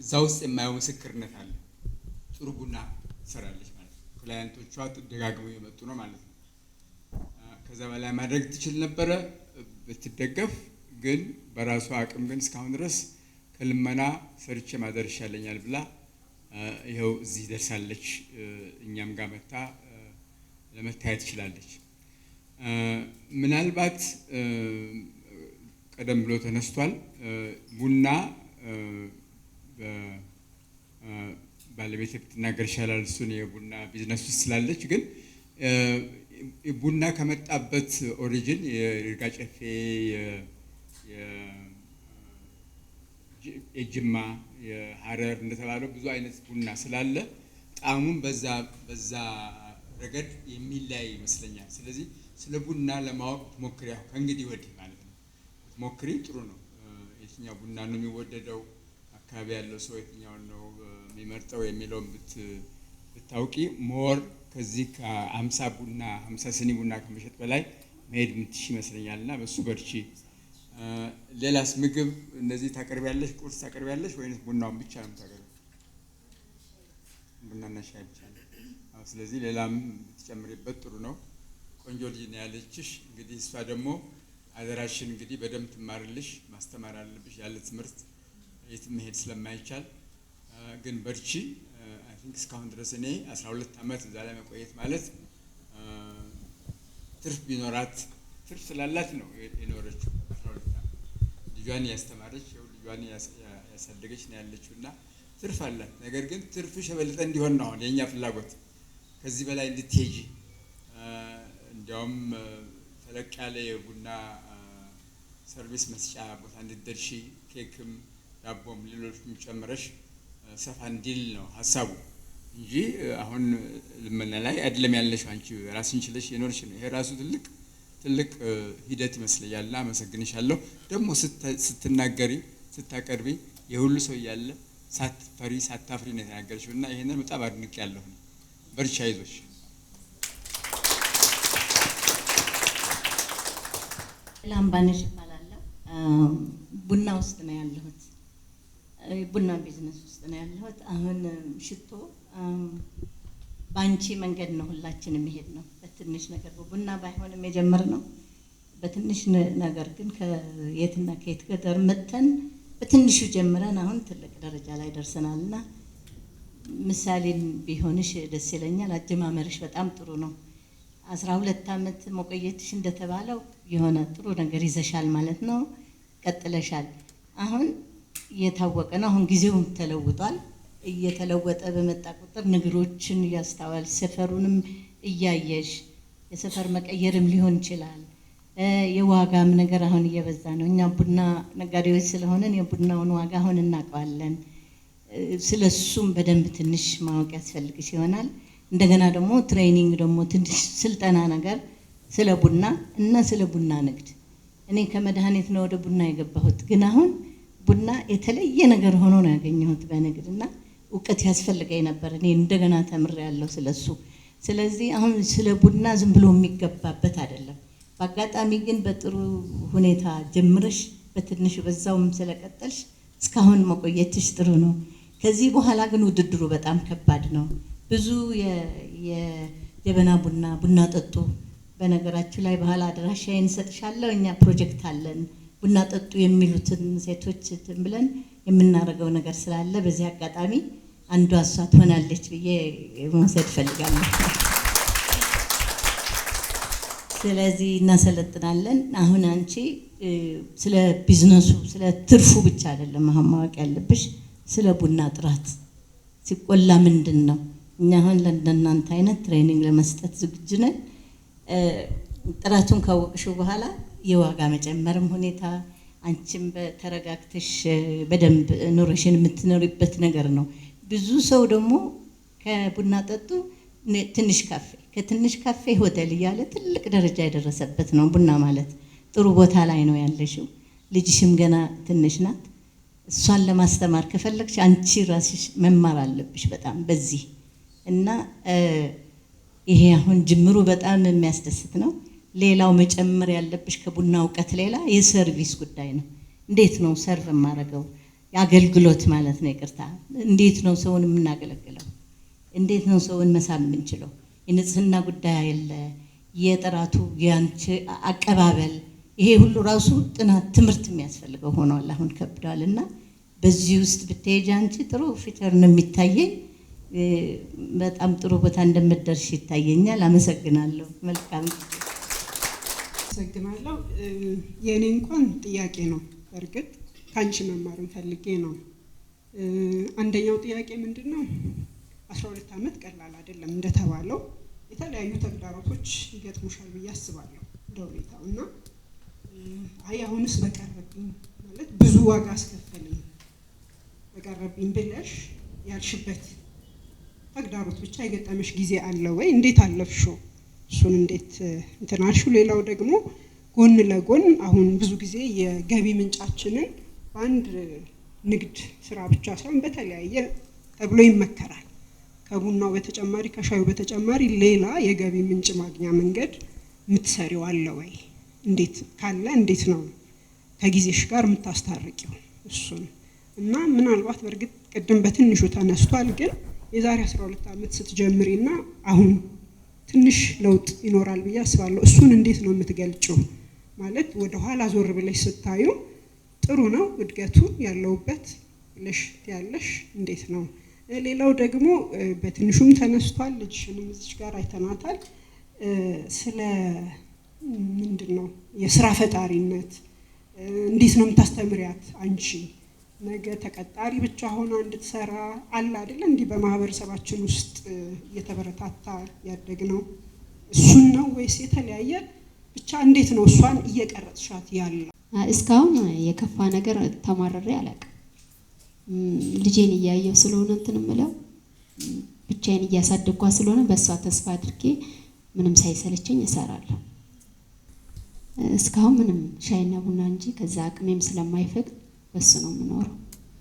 Speaker 8: እዛ ውስጥ የማየው ምስክርነት አለ። ጥሩ ቡና ትሰራለች ማለት ነው። Client ኦቿ ደጋግመው የመጡ ነው ማለት ነው። ከዛ በላይ ማድረግ ትችል ነበረ ብትደገፍ፣ ግን በራሷ አቅም ግን እስካሁን ድረስ ከልመና ሰርቼ ማደር ይሻለኛል ብላ ይኸው እዚህ ደርሳለች። እኛም ጋር መታ ለመታየት ትችላለች። ምናልባት ቀደም ብሎ ተነስቷል። ቡና ባለቤት ብትናገር ይሻላል። እሱን የቡና ቢዝነስ ውስጥ ስላለች፣ ግን ቡና ከመጣበት origin የይርጋ ጨፌ፣ የጅማ፣ የሀረር እንደተባለው ብዙ አይነት ቡና ስላለ ጣዕሙን በዛ ረገድ የሚለያይ ይመስለኛል። ስለዚህ ስለ ቡና ለማወቅ ብትሞክሪ፣ ያው ከእንግዲህ ወዲህ ማለት ነው፣ ብትሞክሪ ጥሩ ነው። የትኛው ቡና ነው የሚወደደው፣ አካባቢ ያለው ሰው የትኛውን ነው የሚመርጠው የሚለውን ብታውቂ more ከዚህ ከ50 ቡና፣ 50 ስኒ ቡና ከመሸጥ በላይ መሄድ የምትችይ ይመስለኛል። እና በሱ በርቺ። ሌላስ ምግብ እነዚህ ታቀርቢያለሽ? ቁርስ ታቀርቢያለሽ ወይንስ ቡናውን ብቻ ነው የምታቀርቢው? ቡናና ሻይ ብቻ ነው። አዎ፣ ስለዚህ ሌላም ብትጨምሪበት ጥሩ ነው። ቆንጆ ልጅ ነው ያለችሽ። እንግዲህ እሷ ደግሞ አደራሽን እንግዲህ በደንብ ትማርልሽ፣ ማስተማር አለብሽ። ያለ ትምህርት የትም መሄድ ስለማይቻል ግን በርቺ። I think እስካሁን ድረስ እኔ 12 ዓመት እዛ ላይ መቆየት ማለት ትርፍ ቢኖራት፣ ትርፍ ስላላት ነው የኖረችው። 12 ዓመት ልጇን ያስተማረች፣ ይኸው ልጇን ያሳደገች ነው ያለችው እና ትርፍ አላት። ነገር ግን ትርፍሽ የበለጠ እንዲሆን ነው አሁን የእኛ ፍላጎት፣ ከዚህ በላይ እንድትሄጂ፣ እንዲያውም ተለቅ ያለ የቡና service መስጫ ቦታ እንድትደርሺ፣ ኬክም ዳቦም ሌሎችም ጨምረሽ ሰፋ እንዲል ነው ሀሳቡ እንጂ አሁን ልመና ላይ አይደለም ያለሽው። አንቺ ራስሽን ችለሽ የኖርሽ ነው። ይሄ ራሱ ትልቅ ትልቅ ሂደት ይመስለኛል እና አመሰግንሻለሁ። ደግሞ ስትናገሪ፣ ስታቀርቢ የሁሉ ሰው እያለ ሳትፈሪ ሳታፍሪ ነው የተናገርሽው እና ይሄንን በጣም አድንቄያለሁ። በርቺ፣ አይዞሽ።
Speaker 9: ላምባነሽ እባላለሁ። ቡና ውስጥ ነው ያለሁት። ቡና ቢዝነስ ውስጥ ነው ያለሁት። አሁን ሽቶ በአንቺ መንገድ ነው ሁላችንም የሄድነው። በትንሽ ነገር በቡና ባይሆንም የጀመርነው በትንሽ ነገር ግን ከየትና ከየት ገጠር መጥተን በትንሹ ጀምረን አሁን ትልቅ ደረጃ ላይ ደርሰናል እና ምሳሌን ቢሆንሽ ደስ ይለኛል። አጀማመርሽ በጣም ጥሩ ነው። 12 ዓመት መቆየትሽ እንደተባለው የሆነ ጥሩ ነገር ይዘሻል ማለት ነው። ቀጥለሻል። አሁን እየታወቀ ነው። አሁን ጊዜውም ተለውጧል። እየተለወጠ በመጣ ቁጥር ነገሮችን እያስተዋል፣ ሰፈሩንም እያየሽ፣ የሰፈር መቀየርም ሊሆን ይችላል። የዋጋም ነገር አሁን እየበዛ ነው። እኛ ቡና ነጋዴዎች ስለሆነን የቡናውን ዋጋ አሁን እናውቀዋለን። ስለ እሱም በደንብ ትንሽ ማወቅ ያስፈልግሽ ይሆናል። እንደገና ደግሞ training ደግሞ ትንሽ ስልጠና ነገር ስለ ቡና እና ስለ ቡና ንግድ። እኔ ከመድኃኒት ነው ወደ ቡና የገባሁት፣ ግን አሁን ቡና የተለየ ነገር ሆኖ ነው ያገኘሁት በንግድ እና እውቀት ያስፈልገኝ ነበር። እኔ እንደገና ተምሬያለሁ ስለሱ። ስለዚህ አሁን ስለ ቡና ዝም ብሎ የሚገባበት አይደለም። በአጋጣሚ ግን በጥሩ ሁኔታ ጀምረሽ በትንሹ በዛውም ስለቀጠልሽ እስካሁን መቆየትሽ ጥሩ ነው። ከዚህ በኋላ ግን ውድድሩ በጣም ከባድ ነው። ብዙ የጀበና ቡና፣ ቡና ጠጡ። በነገራችሁ ላይ ባህል አድራሻዬን እሰጥሻለሁ። እኛ ፕሮጀክት አለን፣ ቡና ጠጡ የሚሉትን ሴቶች እንትን ብለን የምናደርገው ነገር ስላለ በዚህ አጋጣሚ አንዷ እሷ ትሆናለች ብዬ መውሰድ እፈልጋለሁ። ስለዚህ እናሰለጥናለን። አሁን አንቺ ስለ ቢዝነሱ ስለ ትርፉ ብቻ አይደለም አሁን ማወቅ ያለብሽ፣ ስለ ቡና ጥራት ሲቆላ ምንድን ነው። እኛ አሁን ለእናንተ አይነት training ለመስጠት ዝግጁ ነን። ጥራቱን ካወቅሽው በኋላ የዋጋ መጨመርም ሁኔታ አንቺም በተረጋግተሽ በደንብ ኑሮሽን የምትኖሪበት ነገር ነው። ብዙ ሰው ደግሞ ከቡና ጠጡ ትንሽ ካፌ፣ ከትንሽ ካፌ ሆቴል እያለ ትልቅ ደረጃ የደረሰበት ነው። ቡና ማለት ጥሩ ቦታ ላይ ነው ያለሽው። ልጅሽም ገና ትንሽ ናት። እሷን ለማስተማር ከፈለግሽ አንቺ ራስሽ መማር አለብሽ በጣም በዚህ እና ይሄ አሁን ጅምሩ በጣም የሚያስደስት ነው። ሌላው መጨመር ያለብሽ ከቡና እውቀት ሌላ የ service ጉዳይ ነው። እንዴት ነው serve የማደርገው? የአገልግሎት ማለት ነው። ይቅርታ፣ እንዴት ነው ሰውን የምናገለግለው? እንዴት ነው ሰውን መሳብ የምንችለው? የንጽህና ጉዳይ አለ፣ የጥራቱ፣ የአንቺ አቀባበል፣ ይሄ ሁሉ ራሱ ጥናት ትምህርት የሚያስፈልገው ሆኗል። አሁን ከብዷል እና በዚህ ውስጥ ብትሄጂ አንቺ ጥሩ future ነው የሚታየኝ። በጣም ጥሩ ቦታ እንደምትደርሽ ይታየኛል። አመሰግናለሁ። መልካም
Speaker 10: አመሰግናለሁ። የእኔ እንኳን ጥያቄ ነው። በእርግጥ ከአንቺ መማርን ፈልጌ ነው። አንደኛው ጥያቄ ምንድን ነው? 12 ዓመት ቀላል አይደለም፣ እንደተባለው የተለያዩ ተግዳሮቶች ይገጥሙሻል ብዬ አስባለሁ እንደ ሁኔታው እና አይ አሁንስ በቀረብኝ፣ ማለት ብዙ ዋጋ አስከፈለኝ፣ በቀረብኝ ብለሽ ያልሽበት ተግዳሮት ብቻ የገጠመሽ ጊዜ አለ ወይ? እንዴት አለፍሽው? እሱን እንዴት እንትን አልሽው? ሌላው ደግሞ ጎን ለጎን አሁን ብዙ ጊዜ የገቢ ምንጫችንን በአንድ ንግድ ስራ ብቻ ሳይሆን በተለያየ ተብሎ ይመከራል። ከቡናው በተጨማሪ፣ ከሻዩ በተጨማሪ ሌላ የገቢ ምንጭ ማግኛ መንገድ የምትሰሪው አለ ወይ? እንዴት ካለ እንዴት ነው ከጊዜሽ ጋር የምታስታርቂው እሱን? እና ምናልባት በእርግጥ ቅድም በትንሹ ተነስቷል፣ ግን የዛሬ 12 ዓመት ስትጀምሪና አሁን ትንሽ ለውጥ ይኖራል ብዬ አስባለሁ። እሱን እንዴት ነው የምትገልጪው? ማለት ወደ ኋላ ዞር ብለሽ ስታዩ ጥሩ ነው እድገቱ ያለውበት ብለሽ ያለሽ እንዴት ነው? ሌላው ደግሞ በትንሹም ተነስቷል፣ ልጅሽንም እዚች ጋር አይተናታል። ስለ ምንድን ነው የስራ ፈጣሪነት እንዴት ነው የምታስተምሪያት አንቺ? ነገ ተቀጣሪ ብቻ ሆና እንድትሰራ አለ አይደለ? እንዲህ በማህበረሰባችን ውስጥ እየተበረታታ ያደግነው እሱን ነው ወይስ የተለያየ? ብቻ እንዴት ነው እሷን እየቀረጽሻት ያለው?
Speaker 5: እስካሁን የከፋ ነገር ተማርሬ አላውቅም። ልጄን እያየው ስለሆነ እንትን የምለው ብቻዬን እያሳደግኳት ስለሆነ በእሷ ተስፋ አድርጌ ምንም ሳይሰለቸኝ እሰራለሁ። እስካሁን ምንም ሻይና ቡና እንጂ ከዛ አቅሜም ስለማይፈቅድ በሱ ነው የምኖረው።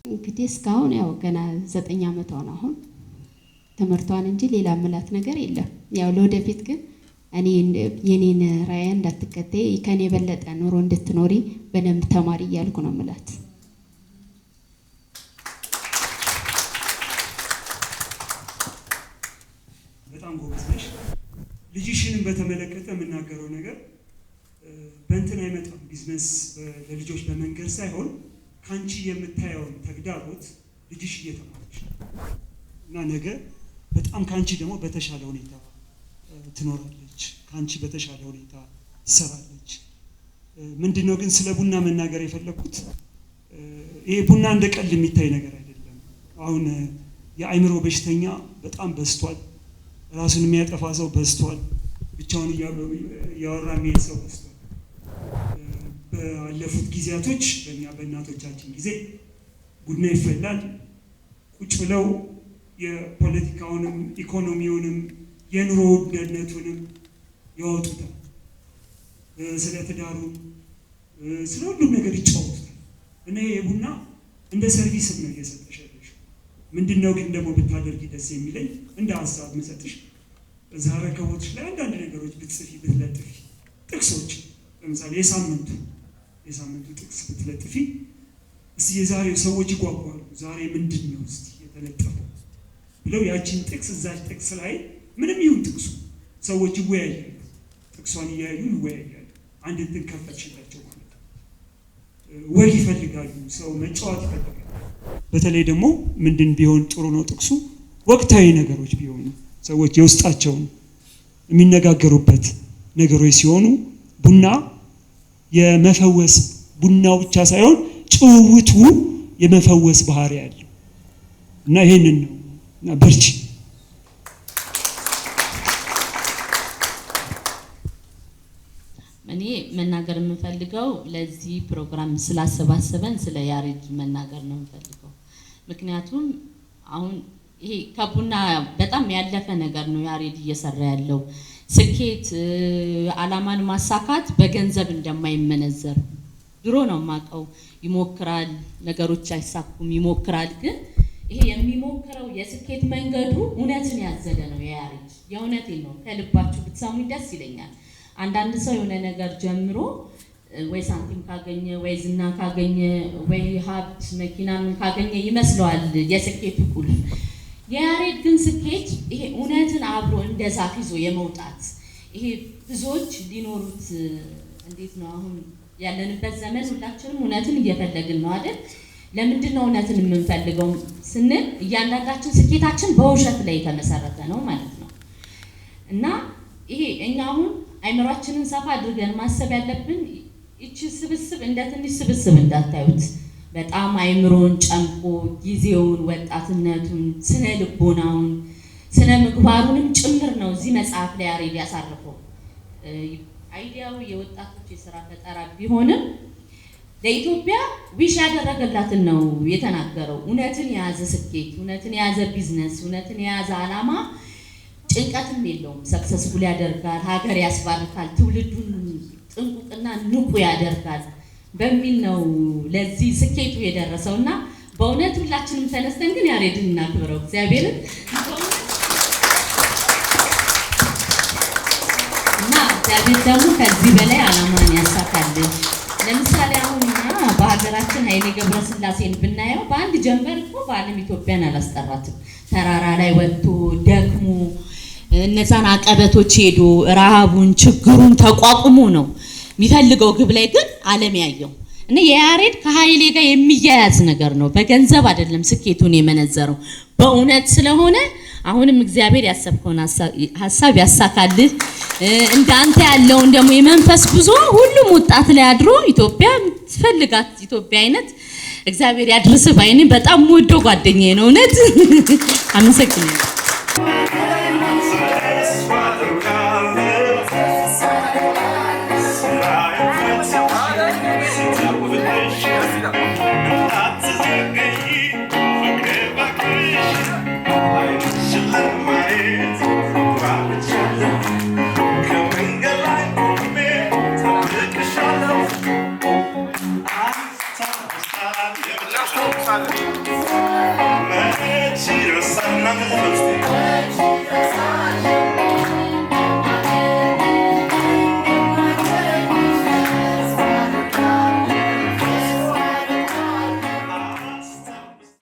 Speaker 5: እንግዲህ እስካሁን ያው ገና 9 ዓመቷ ነው አሁን ትምህርቷን እንጂ ሌላ ምላት ነገር የለም። ያው ለወደፊት ግን እኔ የኔን ራዕይ እንዳትከተይ ከኔ የበለጠ ኑሮ እንድትኖሪ በደንብ ተማሪ እያልኩ ነው ምላት።
Speaker 11: በጣም ጎበዝ ነሽ። ልጅሽንም በተመለከተ የምናገረው ነገር በእንትን አይመጣም። ቢዝነስ ለልጆች በመንገር ሳይሆን ካንቺ የምታየውን ተግዳሮት ልጅሽ እየተማረች ነው እና ነገ በጣም ካንቺ ደግሞ በተሻለ ሁኔታ ትኖራለች፣ ካንቺ በተሻለ ሁኔታ ትሰራለች። ምንድነው ግን ስለ ቡና መናገር የፈለኩት ይሄ ቡና እንደ ቀልድ የሚታይ ነገር አይደለም። አሁን የአእምሮ በሽተኛ በጣም በዝቷል። ራሱን የሚያጠፋ ሰው በዝቷል። ብቻውን እያወራ የሚሄድ ሰው በዝቷል። ባለፉት ጊዜያቶች በእኛ በእናቶቻችን ጊዜ ቡና ይፈላል። ቁጭ ብለው የፖለቲካውንም ኢኮኖሚውንም የኑሮ ውድነቱንም ያወጡታል። ስለ ትዳሩም ስለ ሁሉም ነገር ይጫወቱታል። እና ይሄ ቡና እንደ service ም ነው እየሰጠሽ ያለሽው። ምንድነው ግን ደግሞ ብታደርጊ ደስ የሚለኝ እንደ ሀሳብ የምሰጥሽ እዛ ረከቦትሽ ላይ አንዳንድ ነገሮች ብትጽፊ ብትለጥፊ፣ ጥቅሶች ለምሳሌ የሳምንቱ ጥቅስ ብትለጥፊ እስቲ የዛሬው ሰዎች ይጓጓሉ። ዛሬ ምንድን ነው እስቲ የተለጠፈው ብለው ያቺን ጥቅስ እዛች ጥቅስ ላይ ምንም ይሁን ጥቅሱ ሰዎች ይወያያሉ። ጥቅሷን እያዩ ይወያያሉ። አንድ እንትን ከፈትሽላቸው ማለት ነው። ወግ ይፈልጋሉ። ሰው መጫወት ይፈልጋል። በተለይ ደግሞ ምንድን ቢሆን ጥሩ ነው ጥቅሱ ወቅታዊ ነገሮች ቢሆኑ ሰዎች የውስጣቸውን የሚነጋገሩበት ነገሮች ሲሆኑ ቡና የመፈወስ ቡናው ብቻ ሳይሆን ጭውውቱ የመፈወስ ባህሪ ያለው እና ይሄንን ነው እና በርቺ።
Speaker 12: እኔ መናገር የምፈልገው ለዚህ ፕሮግራም ስላሰባሰበን ስለ ያሬድ መናገር ነው የምፈልገው። ምክንያቱም አሁን ይሄ ከቡና በጣም ያለፈ ነገር ነው ያሬድ እየሰራ ያለው። ስኬት አላማን ማሳካት በገንዘብ እንደማይመነዘር ድሮ ነው የማውቀው። ይሞክራል፣ ነገሮች አይሳኩም፣ ይሞክራል። ግን ይሄ የሚሞክረው የስኬት መንገዱ እውነትን ያዘለ ነው የያሬድ። የእውነቴን ነው፣ ከልባችሁ ብትሰሙኝ ደስ ይለኛል። አንዳንድ ሰው የሆነ ነገር ጀምሮ ወይ ሳንቲም ካገኘ ወይ ዝና ካገኘ ወይ ሀብት መኪና ምን ካገኘ ይመስለዋል የስኬቱ ቁልፍ። የያሬድ ግን ስኬት ይሄ እውነትን አብሮ እንደ ዛፍ ይዞ የመውጣት ይሄ ብዙዎች ሊኖሩት እንዴት ነው አሁን ያለንበት ዘመን ሁላችንም እውነትን እየፈለግን ነው አይደል? ለምንድን ነው እውነትን የምንፈልገው ስንል እያንዳንዳችን ስኬታችን በውሸት ላይ የተመሰረተ ነው ማለት ነው። እና ይሄ እኛ አሁን አይምሯችንን ሰፋ አድርገን ማሰብ ያለብን ይቺ ስብስብ እንደ ትንሽ ስብስብ እንዳታዩት። በጣም አይምሮን ጨምቆ ጊዜውን፣ ወጣትነቱን፣ ስነ ልቦናውን፣ ስነ ምግባሩንም ጭምር ነው እዚህ መጽሐፍ ላይ ያሬድ ያሳረፈው። idea ው የወጣቶች የስራ ፈጠራ ቢሆንም ለኢትዮጵያ wish ያደረገላትን ነው የተናገረው። እውነትን የያዘ ስኬት፣ እውነትን የያዘ ቢዝነስ፣ እውነትን የያዘ አላማ ጭንቀትም የለውም። successful ያደርጋል፣ ሀገር ያስባርካል፣ ትውልዱን ጥንቁቅና ንቁ ያደርጋል በሚል ነው ለዚህ ስኬቱ የደረሰው። እና በእውነት ሁላችንም ተነስተን ግን ያሬድን እናክብረው እግዚአብሔርን እና እግዚአብሔር ደግሞ ከዚህ በላይ አላማን ያሳካልን። ለምሳሌ አሁን እኛ በሀገራችን ኃይሌ ገብረስላሴን ብናየው በአንድ ጀንበር እኮ በዓለም ኢትዮጵያን አላስጠራትም። ተራራ ላይ ወጥቶ ደክሞ እነዛን አቀበቶች ሄዶ ረሃቡን ችግሩን ተቋቁሞ ነው የሚፈልገው ግብ ላይ ግን ዓለም ያየው። እና የያሬድ ከኃይሌ ጋር የሚያያዝ ነገር ነው። በገንዘብ አይደለም ስኬቱን የመነዘረው፣ በእውነት ስለሆነ አሁንም እግዚአብሔር ያሰብከውን ሀሳብ ያሳካልህ። እንዳንተ ያለውን ደግሞ የመንፈስ ጉዞ ሁሉም ወጣት ላይ አድሮ ኢትዮጵያ ትፈልጋት ኢትዮጵያ አይነት እግዚአብሔር ያድርስህ ባይ ነኝ። በጣም ወዶ ጓደኛዬ ነው። እውነት አመሰግናለሁ።